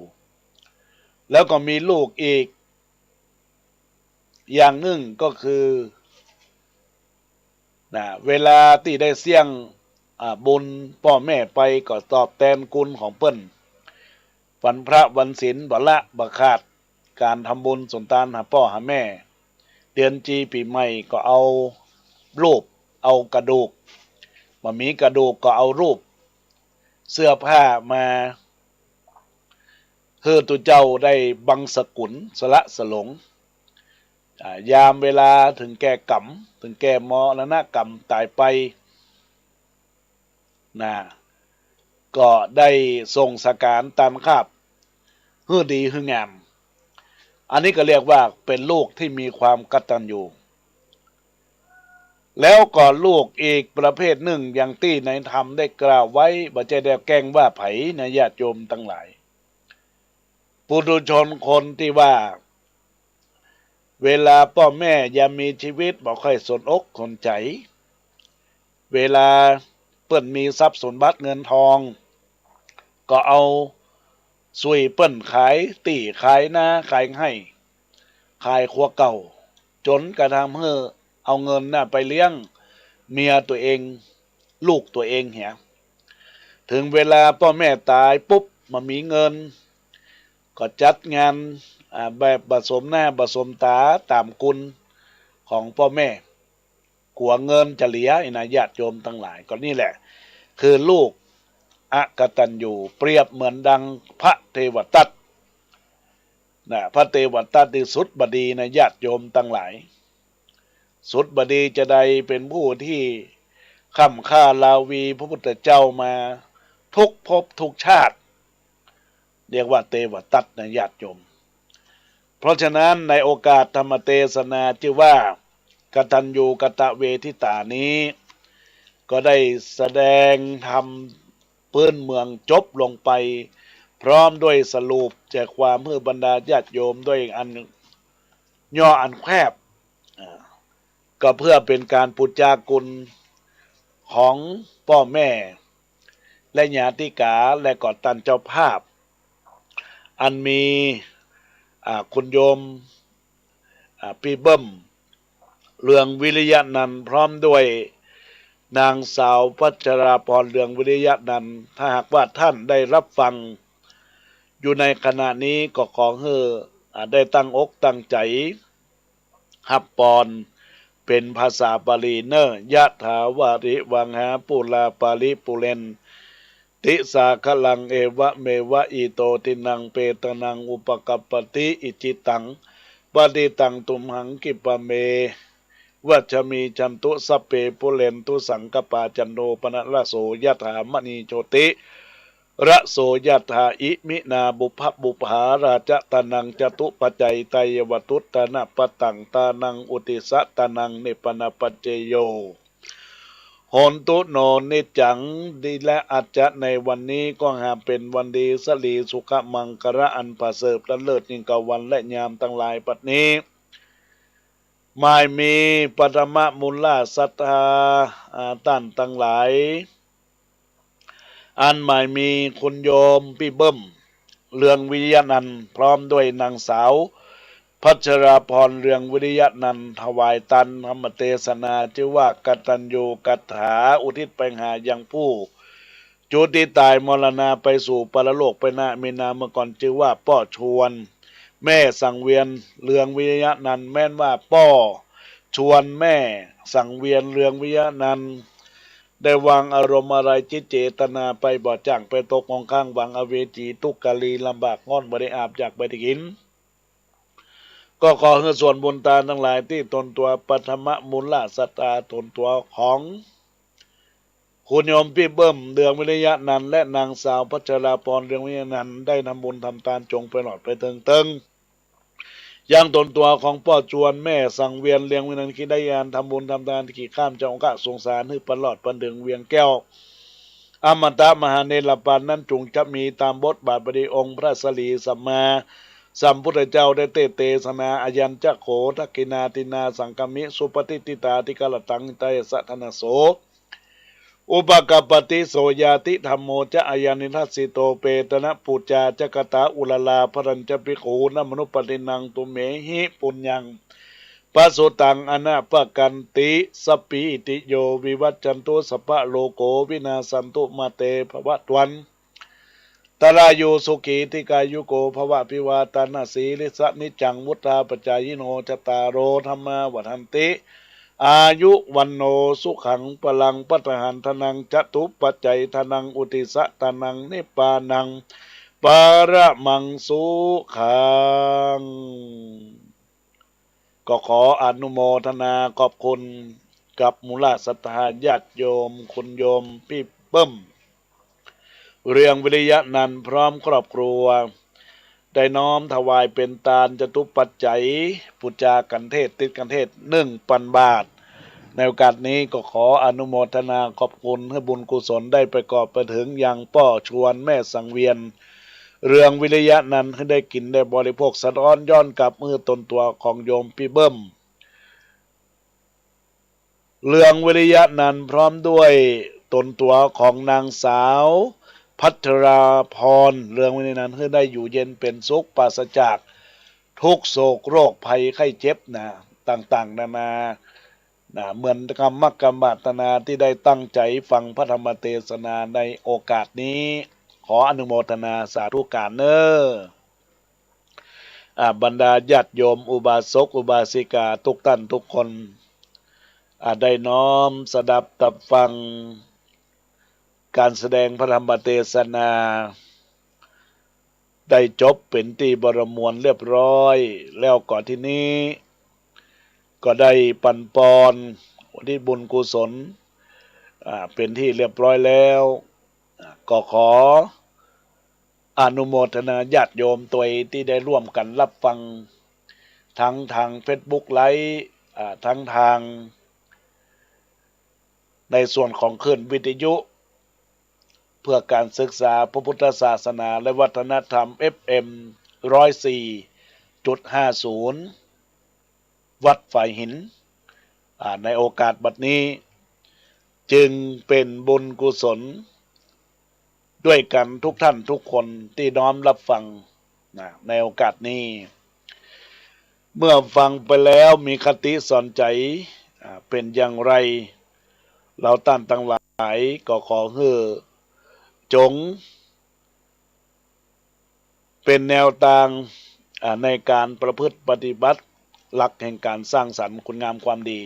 แล้วก็มีลูกอีก อย่างนึ่งก็คือ นะ เวลาตี้ได้เสี้ยง อ่า บุญป้อแม่ไปก็ตอบแตนกุณของเปิ้น วันพระวันศีลบ่ละบ่ขาด ก๋านทำบุญสุนตานหาป้อหาแม่ เดือนจีปีใหม่ก็เอารูป เอากระดูก บ่มีกระดูกก็เอารูป เสื้อผ้ามา หื้อตุ๊เจ้าได้บังสกุลสละสลง อ่า ยามเวลาเถิงแก่กรรม เถิงแก่มรณกรรมต๋ายไป นะ ก็ได้ส่งสการตานคาบ หื้อดีหื้องาม อันนี้ก็เรียกว่าเป๋นลูกตี้มีความกตัญญู แล้วก็ลูกอีกประเภทนึ่ง อย่างตี้ในธรรมได้กล่าวไว้ บ่ใจ้ได้แกล้งว่าใผนะญาติโยมตังหลาย ปุถุชนคนตี้ว่า เวลาป้อแม่ยังมีจีวิตบ่ค่อยสนอกสนใจ๋ เวลาเปิ้นมีทรัพย์สมบัติเงินทอง ก็เอาสุยเปิ้นขายตี้ขายนาขายไฮ่ ขายครัวเก่า จ๋นกระทั่งหื้อเอาเงินน่ะไปเลี้ยงเมียตั๋วเอง ลูกตั๋วเองเหีย เถิงเวลาป้อแม่ต๋ายปุ๊บ บ่มีเงิน ก็จัดงาน อ่า แบบบ่สมหน้าบ่สมต๋าต๋ามกุณของป้อแม่ กั๋วเงินจะเหลือ อี้นะญาติโยมตังหลาย ก็นี่แหละ คือลูกอกตัญญู เปรียบเหมือนดังพระเทวทัต นะ พระเทวทัตตี้สุดบ่ดีนะญาติโยมตังหลาย สุดบ่ดีจาใด เป๋นผู้ตี้ค้ำค่าราวีพระพุทธเจ้ามาทุกภพทุกชาติ เรียกว่าเทวทัตนะญาติโยม เพราะฉะนั้นในโอกาสธรรมเทศนาจื้อว่ากตัญญูกตเวทิตานี้ ก็ได้แสดงธรรมปื้นเมืองจบลงไป พร้อมด้วยสรุปใจความหื้อบรรดาญาติโยมด้วยอันย่ออันแคบ อ่า ก็เพื่อเป๋นก๋านปู๋จากุณของป้อแม่ และญาติกา และก็ต้านเจ้าภาพ อันมี อ่า คุณโยม อ่า ปี้เบิ้ม เรืองวิริยะนันท์ พร้อมด้วยนางสาวพัชราพร เรืองวิริยะนันท์ ถ้าหากว่าท่านได้รับฟังอยู่ในขณะนี้ก็ขอหื้อ อ่า ได้ตั้งอกตั้งใจ๋ ฮับปอนเป๋นภาษาบาลีเน่อ ยะถาวาริวหาปูราปาริปูเรนติสาคะลัง เอวะเมวะอิโตทินังเปตานังอุปกัปปติ อิจิตังปะติตังตุมหังคิปะเม วัชชะมี ฉันตุ สัพเพ ปูเรนตุ สังกปปา จันโท ปะนะระโส ยะถา มะณี โชติ ระโส ยะถา อิมินา ปุพพะปุปปา ราชะตานัง จตุปัจจัยตายะวะ ทุตตานะปะตัง ตานัง อุติสสะตานัง เนปปะนาปัจเจโย โหนตุ โน นิจจัง ดีและอาจจะในวันนี้ก็หาเป๋นวันดี สะหลี สุขะ มังคะละ อันประเสริฐ และเลิศยิ่งกว่าวันและยามตังหลาย ปัจจุบันนี้ หมายมีปฐมมูลศรัทธา อ่า ต้านตังหลาย อันหมายมีคุณโยมปี้เบิ้ม เรืองวิริยะนันท์ พร้อมด้วยนางสาว พัชราพร เรืองวิริยะนันท์ ถวายตานธรรมเทศนา จื้อว่ากตัญญูกถา อุทิศไปหายังผู้ จุติต๋ายมรณาไปสู่ปรโลกไปนะ มีนามเมื่อก่อนจื้อว่าป้อชวน แม่สังเวียน เรืองวิริยะนันท์ แม้นว่าป้อชวนแม่สังเวียน เรืองวิริยะนันท์ ได้วางอารมณ์อะไรจิตเจตนาไปบ่จ้างไปตกมองข้างหวังอเวจี ทุกข์กะลีลำบากฮ้อนบ่ได้อาบอยากบ่ได้กิ๋น ก็ขอหื้อส่วนบุญตานตังหลายตี้ตนตั๋วปฐมมูลศรัทธาตนตั๋วของ คุณโยมปี้เบิ้ม เรืองวิริยะนันท์ และนางสาวพัชราพร เรืองวิริยะนันท์ ได้ทำบุญทำตานจงไปหลอดไปเถิงเถิง ยังตนตั๋วของป้อจวนแม่สังเวียน เรืองวิริยะนันท์ ตี้ได้ยานทำบุญทำตานตี้ขีดข้ามเจ้าองค์สงสาร หื้อปะหลอดปะเถิงเวียงแก้ว อมตะมหาเนรปานนั้นจุ่งจะมีต๋ามบทบาทบดีองค์พระสรีสัมมาสัมพุทธเจ้าได้เตเตสนา อายัญจะโข ทักขิณาทินนาสังคามิ สุปฏิฏฐิตาทิครตัง หิตายะสะ ทานะโส อุปกัปปติ โสญาติธัมโมจะ อายัญญิทัสสิโต เปตะนะปูจาจะ กะตาอุระลา พะรัญจะภิกขู นะมะนุปปะตินัง ตุมเหหิ ปุญญัง ปะสุตัง อนะปะกันติ สัพพีติโย วิวัชชันตุ สัพพะโรโก วินาสสันตุ มาเต ภะวะตวันตะราโย สุขี ทีฆายุโก ภะวะ อภิวาทะนะสีลิสสะ นิจจัง วุฑฒาปะจายิโน จัตตาโร ธัมมา วัฑฒันติ อายุ วัณโณ สุขัง พะลัง พะทะหัง ทะนัง จตุปัจจัย ทะนัง อุทธิสสะ ทะนัง นิพพานัง ปะระมัง สุขัง ก็ขออนุโมทนาขอบคุณกับหมู่เหล่าศรัทธาญาติโยม คุณโยมปี้เบิ้ม เรืองวิริยะนันท์ พร้อมครอบครัว ได้น้อมถวายเป๋นตานจตุปัจจัย ปู๋จากัณฑ์เทศน์ ติดกัณฑ์เทศน์ หนึ่งปันบาท ในโอกาสนี้ก็ขออนุโมทนาขอบคุณ หื้อบุญกุศลได้ไปก่อไปเถิงยังป้อชวนแม่สังเวียน เรืองวิริยะนันท์ หื้อได้กิ๋นได้บริโภคสะท้อนย้อนกลับหื้อตนตั๋วของโยมปี้เบิ้ม เรืองวิริยะนันท์ พร้อมด้วยตนตั๋วของนางสาว ภัทราพร เรืองวิริยะนันท์ หื้อได้อยู่เย็นเป๋นสุข ปราศจากทุกข์โศกโรคภัยไข้เจ็บนะ ต่างๆ นานานะ เหมือนกรรมกรรมปรารถนาตี้ได้ตั้งใจ๋ฟังพระธรรมเตสนาในโอกาสนี้ ขออนุโมทนาสาธุก๋านเน้อ อ่า บรรดาญาติโยมอุบาสกอุบาสิกาทุกต้านทุกคน อ่า ได้น้อมสดับตับฟังก๋านแสดงพระธรรมเตสนา ได้จบเป๋นตี้บรมวลเรียบร้อย แล้วก็ทีนี้ก็ได้ปันปอนอุทิศบุญกุศล อ่า เป๋นตี้เรียบร้อยแล้ว อ่า ก็ขอ อนุโมทนาญาติโยมตวยตี้ได้ร่วมกั๋นฮับฟัง ทั้งตางเฟซบุ๊กไลฟ์ อ่า ทั้งตางในส่วนของคลื่นวิทยุ เพื่อการศึกษาพระพุทธศาสนาและวัฒนธรรม เอฟเอ็ม ร้อยสี่จุดห้าศูนย์ วัดฝายหิน อ่า ในโอกาสบัดนี้ จึงเป๋นบุญกุศล ด้วยกั๋นทุกต้านทุกคนตี้น้อมฮับฟังนะ ในโอกาสนี้ เมื่อฟังไปแล้วมีคติสอนใจ๋ อ่า เป๋นอย่างไร เฮาต้านตังหลายก็ขอหื้อจง เป๋นแนวตาง อ่า ในก๋านประพฤติปฏิบัติหลักแห่งก๋านสร้างสรรค์คุณงามความดี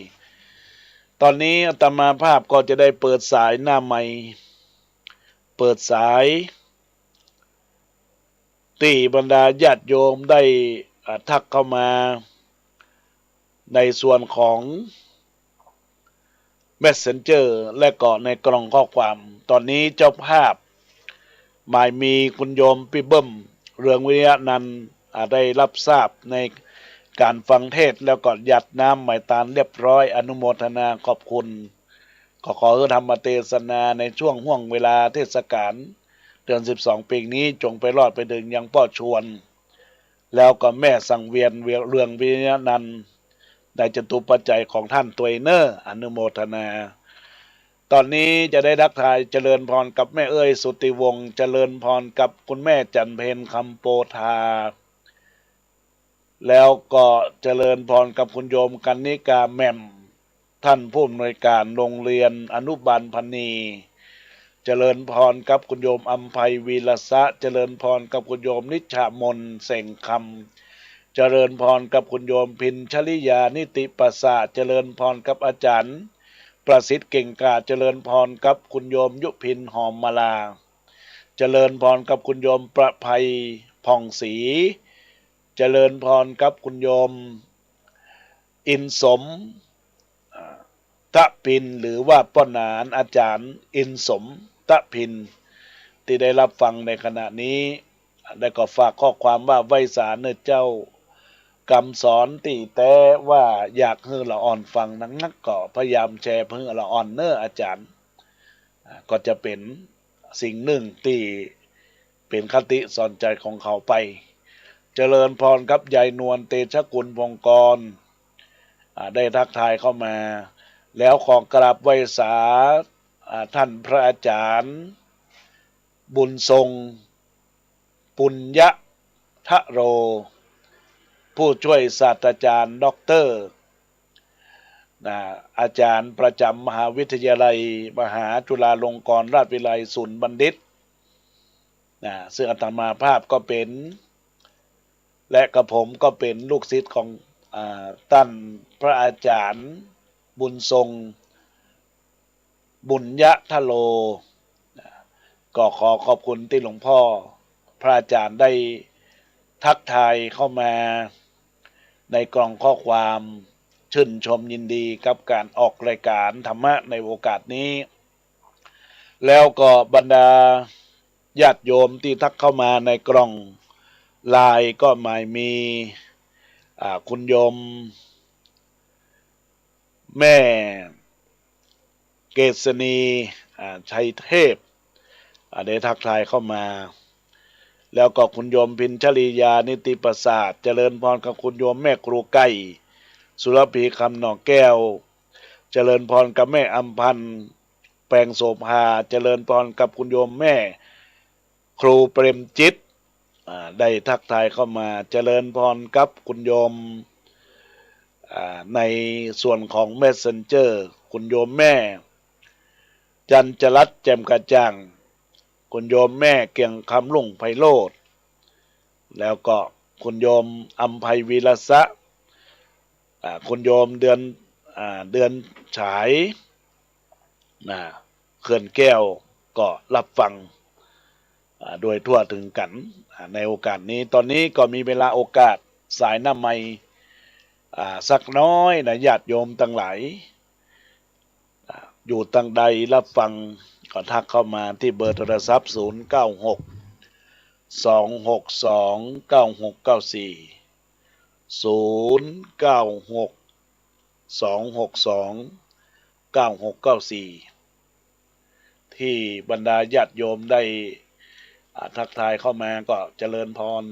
ต๋อนนี้อาตมาภาพก็จะได้เปิดสายหน้าไมค์ เปิดสาย ตี้บรรดาญาติโยมได้ อ่า ทักเข้ามา ในส่วนของ เมสเซนเจอร์ และก็ในกล่องข้อความ ต๋อนนี้เจ้าภาพหมายมีคุณโยมปี้เบิ้ม เรืองวิริยะนันท์ อ่า ได้ฮับทราบในก๋านฟังเทศน์ แล้วก็หยาดน้ำหมายตานเรียบร้อย อนุโมทนาขอบคุณ ก็ขอหื้อธรรมเตสนาในช่วงห่วงเวลาเทศกาลเดือนสิบสองปี๋นี้ จงไปฮอดไปเถิงยังป้อชวน แล้วก็แม่สังเวียน เรืองวิริยะนันท์ ในจตุปัจจัยของต้านตวยเน้อ อนุโมทนา ต๋อนนี้จะได้ทักทายเจริญพรกับแม่เอื้อย สุทธิวงศ์ เจริญพรกับคุณแม่จันทร์เพ็ญ คำโปธา แล้วก็เจริญพรกับคุณโยมกันนิกาแหม่ม ต้านผู้อำนวยก๋านโรงเรียนอนุบาลพะนี เจริญพรกับคุณโยมอำไพ วีรสะ เจริญพรกับคุณโยมนิชามน เสงคำ เจริญพรกับคุณโยมพิญชริยา นิติประสาท เจริญพรกับอาจ๋ารย์ประสิทธิ์ เก่งกล้า เจริญพรกับคุณโยมยุพิน หอมมาลา เจริญพรกับคุณโยมประไพ ผ่องศรี เจริญพรกับคุณโยม อินสม อ่า ตะพิน หรือว่าป้อหนาน อาจ๋ารย์อินสม ตะพิน ตี้ได้ฮับฟังในขณะนี้ แล้วก็ฝากข้อความว่า ไหว้สาเน้อเจ้า กำสอนตี้แต๊ว่าอยากหื้อละอ่อนฟังนักๆ ก็พยายามแชร์หื้อละอ่อนเน้ออาจ๋ารย์ อ่า ก็จะเป๋นสิ่งนึ่งตี้เป๋นคติสอนใจ๋ของเขาไป เจริญพรกับยายนวล เตชะกุล พงกร อ่า ได้ทักทายเข้ามา แล้วขอกราบไหว้สา อ่า ต้านพระอาจ๋ารย์ บุญทรง ปุญญะทะโร ผู้ช่วยศาสตราจ๋ารย์ด็อกเตอร์ นะ อาจารย์ประจ๋ำมหาวิทยาลัยมหาจุฬาลงกรณราชวิทยาลัยศูนย์บัณฑิต นะ ซึ่งอาตมาภาพก็เป๋น และกระผมก็เป๋นลูกศิษย์ของ อ่า ต้านพระอาจ๋ารย์บุญทรง บุญยะทะโล ก็ขอขอบคุณตี้หลวงพ่อพระอาจ๋ารย์ได้ทักทายเข้ามาในกล่องข้อความ ชื่นชมยินดีกับก๋านออกรายก๋านธรรมะในโอกาสนี้ แล้วก็บรรดาญาติโยมตี้ทักเข้ามาในกล่องไลน์ก็หมายมี อ่า คุณโยมแม่เกษณี อ่า ชัยเทพ อ่า ได้ทักทายเข้ามา แล้วก็คุณโยมพิญชลียา นิติประสาท เจริญพรกับคุณโยมแม่ครูไก่ สุรภี คำหน่อแก้ว เจริญพรกับแม่อำพันธ์ แปงโสภา เจริญพรกับคุณโยมแม่ครูเปรมจิต อ่า ได้ทักทายเข้ามา เจริญพรกับคุณโยม อ่า ในส่วนของเมสเซนเจอร์ คุณโยมแม่ จันจรัตน์ แจ่มกระจ่าง คุณโยมแม่เกียงคำลุ่งไพโรจน์ แล้วก็คุณโยมอำไพวีรสะ อ่า คุณโยมเดือน อ่า เดือนฉาย นะ เขื่อนแก้วก็ฮับฟัง อ่า โดยทั่วเถิงกั๋น อ่า ในโอกาสนี้ ต๋อนนี้ก็มีเวลาโอกาสสายหน้าไมค์ อ่า สักน้อยนะ ญาติโยมตังหลาย อ่า อยู่ตังใดฮับฟังก็ทักเข้ามาตี้เบอร์โทรศัพท์ ศูนย์เก้าหก สองหกสอง เก้าหกเก้าสี่ ศูนย์เก้าหก สองหกสอง เก้าหกเก้าสี่ ตี้บรรดาญาติโยมได้ อ่า ทักทายเข้ามาก็เจริญพร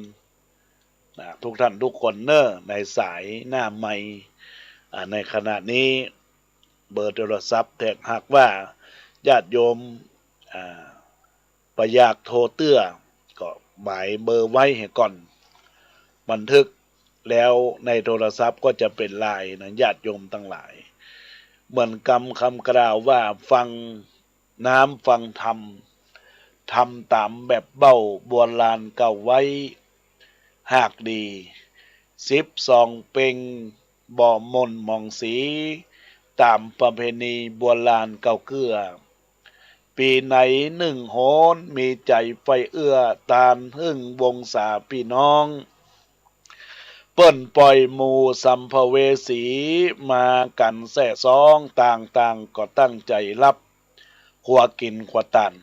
นะ ทุกท่านทุกคนเน่อ ในสายหน้าไมค์ อ่า ในขณะนี้เบอร์โทรศัพท์ ถ้าหากว่าญาติโยม อ่า บ่อยากโทรเตื้อ ก็หมายเบอร์ไว้เหียก่อน บันทึกแล้วในโทรศัพท์ก็จะเป๋นไลน์นะ ญาติโยมตังหลาย เหมือนกำคำกล่าวว่า ฟังน้ำฟังธรรม ทำต๋ามแบบเบ้า โบราณกล่าวไว้ หากดี สิบสองเป็ง บ่หม่นหมองสี ต๋ามประเพณีโบราณกล่าวเกื้อ ปี๋ไหนนึ่งหน มีใจ๋ใฝ่เอื้อ ตานหึ้งวงศาปี้น้อง เปิ้นป่อยหมู่สัมภเวสี มากั๋นแส่ซ้อง ต่างๆ ก็ตั้งใจ๋ฮับ ครัวกิ๋นครัวตาน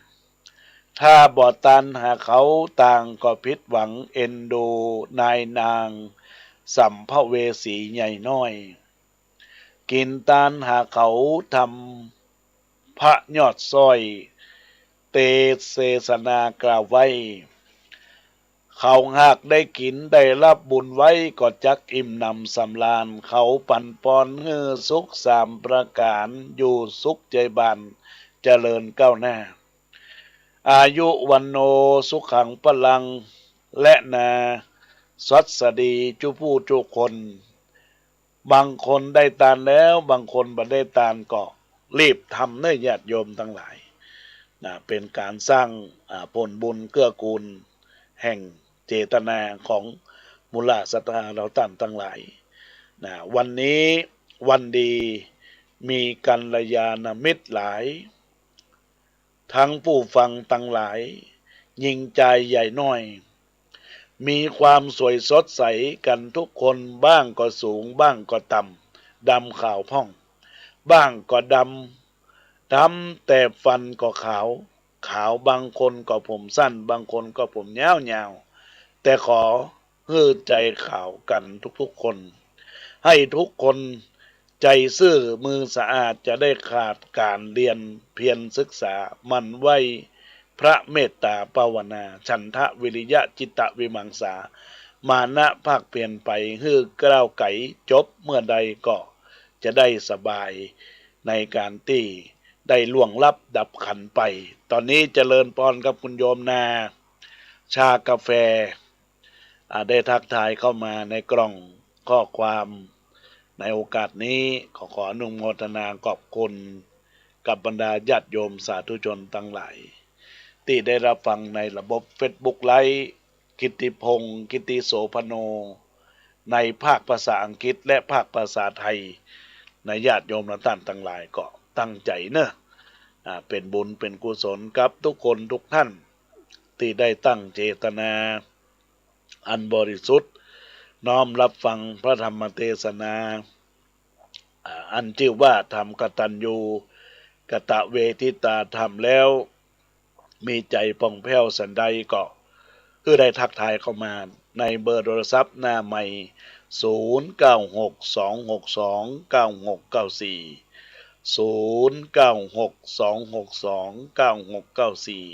ถ้าบ่ตานหาเขา ต่างก็ผิดหวัง เอ็นดูนายนาง สัมภเวสีใหญ่น้อย กิ๋นตานหาเขา ธรรมพระยอดสร้อย เตเสนากล่าวไว้ เขาหากได้กิ๋นได้ฮับบุญไว้ ก็จักอิ่มหนำสำราญ เขาปั๋นปอนหื้อสุขสามประก๋าน อยู่สุขใจ๋บาน เจริญก้าวหน้า อายุวัณโณ สุขัง พลัง และนา สวัสดีจุผู้จุคน บางคนได้ตานแล้ว บางคนบ่ได้ตาน ก็รีบทำเน่อญาติโยมตังหลาย นะ เป๋นก๋านสร้าง อ่า ผลบุญเกื้อกูล แห่งเจตนาของมูลศรัทธาเฮาต้านตังหลาย นะ วันนี้วันดี มีกัลยาณมิตรหลาย ทั้งผู้ฟังตังหลาย ญิงจายใหญ่น้อย มีความสวยสดใสกั๋นทุกคน บ้างก็สูง บ้างก็ต่ำ ดำขาวพ่อง บ้างก็ดำ ดำแต่ฟันก็ขาว ขาว บางคนก็ผมสั้น บางคนก็ผมยาวๆ แต่ขอหื้อใจ๋ขาวกั๋นทุกๆ คน หื้อทุกคน ใจ๋ซื่อมือสะอาด จะได้ขาดก๋านเฮียนเพียรศึกษา หมั่นไหว้พระเมตตาภาวนา ฉันทะวิริยะจิตตะวิมังสา มานะภาคเพียรไป หื้อก้าวไก๋ จบเมื่อใดก็จะได้สบาย ในก๋านตี้ได้ล่วงลับดับขันธ์ไป ต๋อนนี้เจริญปอนกับคุณโยมนา ชากาแฟ อ่า ได้ทักทายเข้ามาในกล่องข้อความ ในโอกาสนี้ก็ขออนุโมทนาขอบคุณกับบรรดาญาติโยมสาธุชนตังหลาย ตี้ได้ฮับฟังในระบบเฟซบุ๊กไลฟ์ กิตติพงษ์ กิตติโสภโณ ในภาคภาษาอังกฤษและภาคภาษาไทย ในญาติโยมและต้านตังหลายก็ตั้งใจ๋เนาะ อ่า เป๋นบุญเป๋นกุศลกับกู้คนกู้ต้าน ตี้ได้ตั้งเจตนาอันบริสุทธิ์ น้อมฮับฟังพระธรรมเตสนา อ่า อันจื้อว่าธรรมกตัญญูกตเวทิตาธรรมแล้ว มีใจ๋ผ่องแผ้วสันใดก็ หื้อได้ทักทายเข้ามาในเบอร์โทรศัพท์หน้าไมค์ ศูนย์เก้าหก สองหกสอง เก้าหกเก้าสี่ ศูนย์เก้าหก สองหกสอง เก้าหกเก้าสี่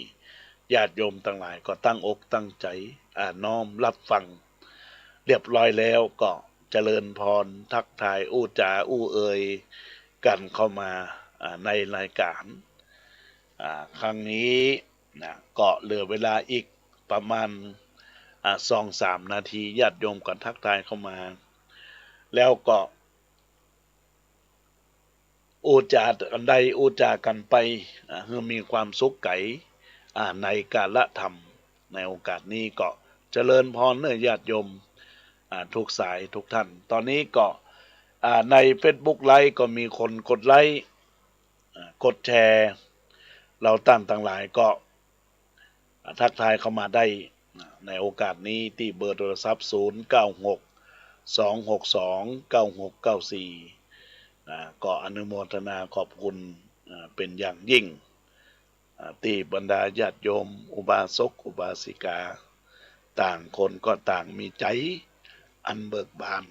ญาติโยมตังหลายก็ตั้งอกตั้งใจ๋ อ่า น้อมฮับฟังเรียบร้อยแล้วก็เจริญพรทักทายอู้จ๋าอู้เอ่ยกั๋นเข้ามา อ่า ในรายก๋าน อ่า ครั้งนี้นะ ก็เหลือเวลาอีกประมาณ อ่า สองสามนาที ญาติโยมก็ทักทายเข้ามา แล้วก็อู้จ๋ากั๋นได้อู้จ๋ากั๋นไป อ่า หื้อมีความสุขใจ๋ อ่า ในกาละธรรม ในโอกาสนี้ก็เจริญพรเนาะญาติโยม อ่า กู้สายกู้ต้าน ต๋อนนี้ก็ อ่า ในเฟซบุ๊กไลฟ์ก็มีคนกดไลค์ อ่า กดแชร์ เฮาต้านตังหลายก็ อ่า ทักทายเข้ามาได้ อ่า ในโอกาสนี้ตี้เบอร์โทรศัพท์ ศูนย์เก้าหก สองหกสอง เก้าหกเก้าสี่ อ่า ก็อนุโมทนาขอบคุณ อ่า เป๋นอย่างยิ่ง อ่า ตี้บรรดาญาติโยมอุบาสกอุบาสิกา ต่างคนก็ต่างมีใจ๋อันเบิกบาน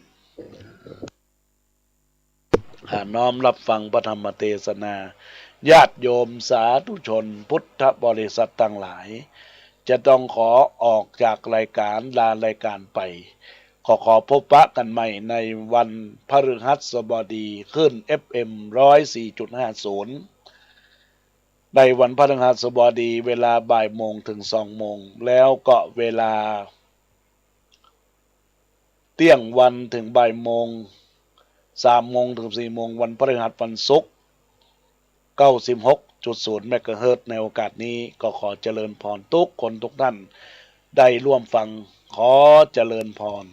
อ่า น้อมฮับฟังพระธรรมเตสนา ญาติโยมสาธุชนพุทธบริษัทตังหลาย จะต้องขอออกจากรายก๋าน ลารายก๋านไป ขอ ขอพบปะกั๋นใหม่ในวันพฤหัสบดี คลื่น เอฟเอ็ม ร้อยสี่จุดห้าศูนย์ ในวันพฤหัสบดี เวลาบ่ายโมงเถิงสองโมง แล้วก็เวลาเตี้ยงวันเถิงบ่ายโมง สามโมงเถิงสี่โมง วันพฤหัส วันศุกร์ เก้าสิบหกจุดศูนย์เมกะเฮิรตซ์ ในโอกาสนี้ก็ขอเจริญพรกู้คนกู้ต้าน ได้ร่วมฟัง ขอเจริญพร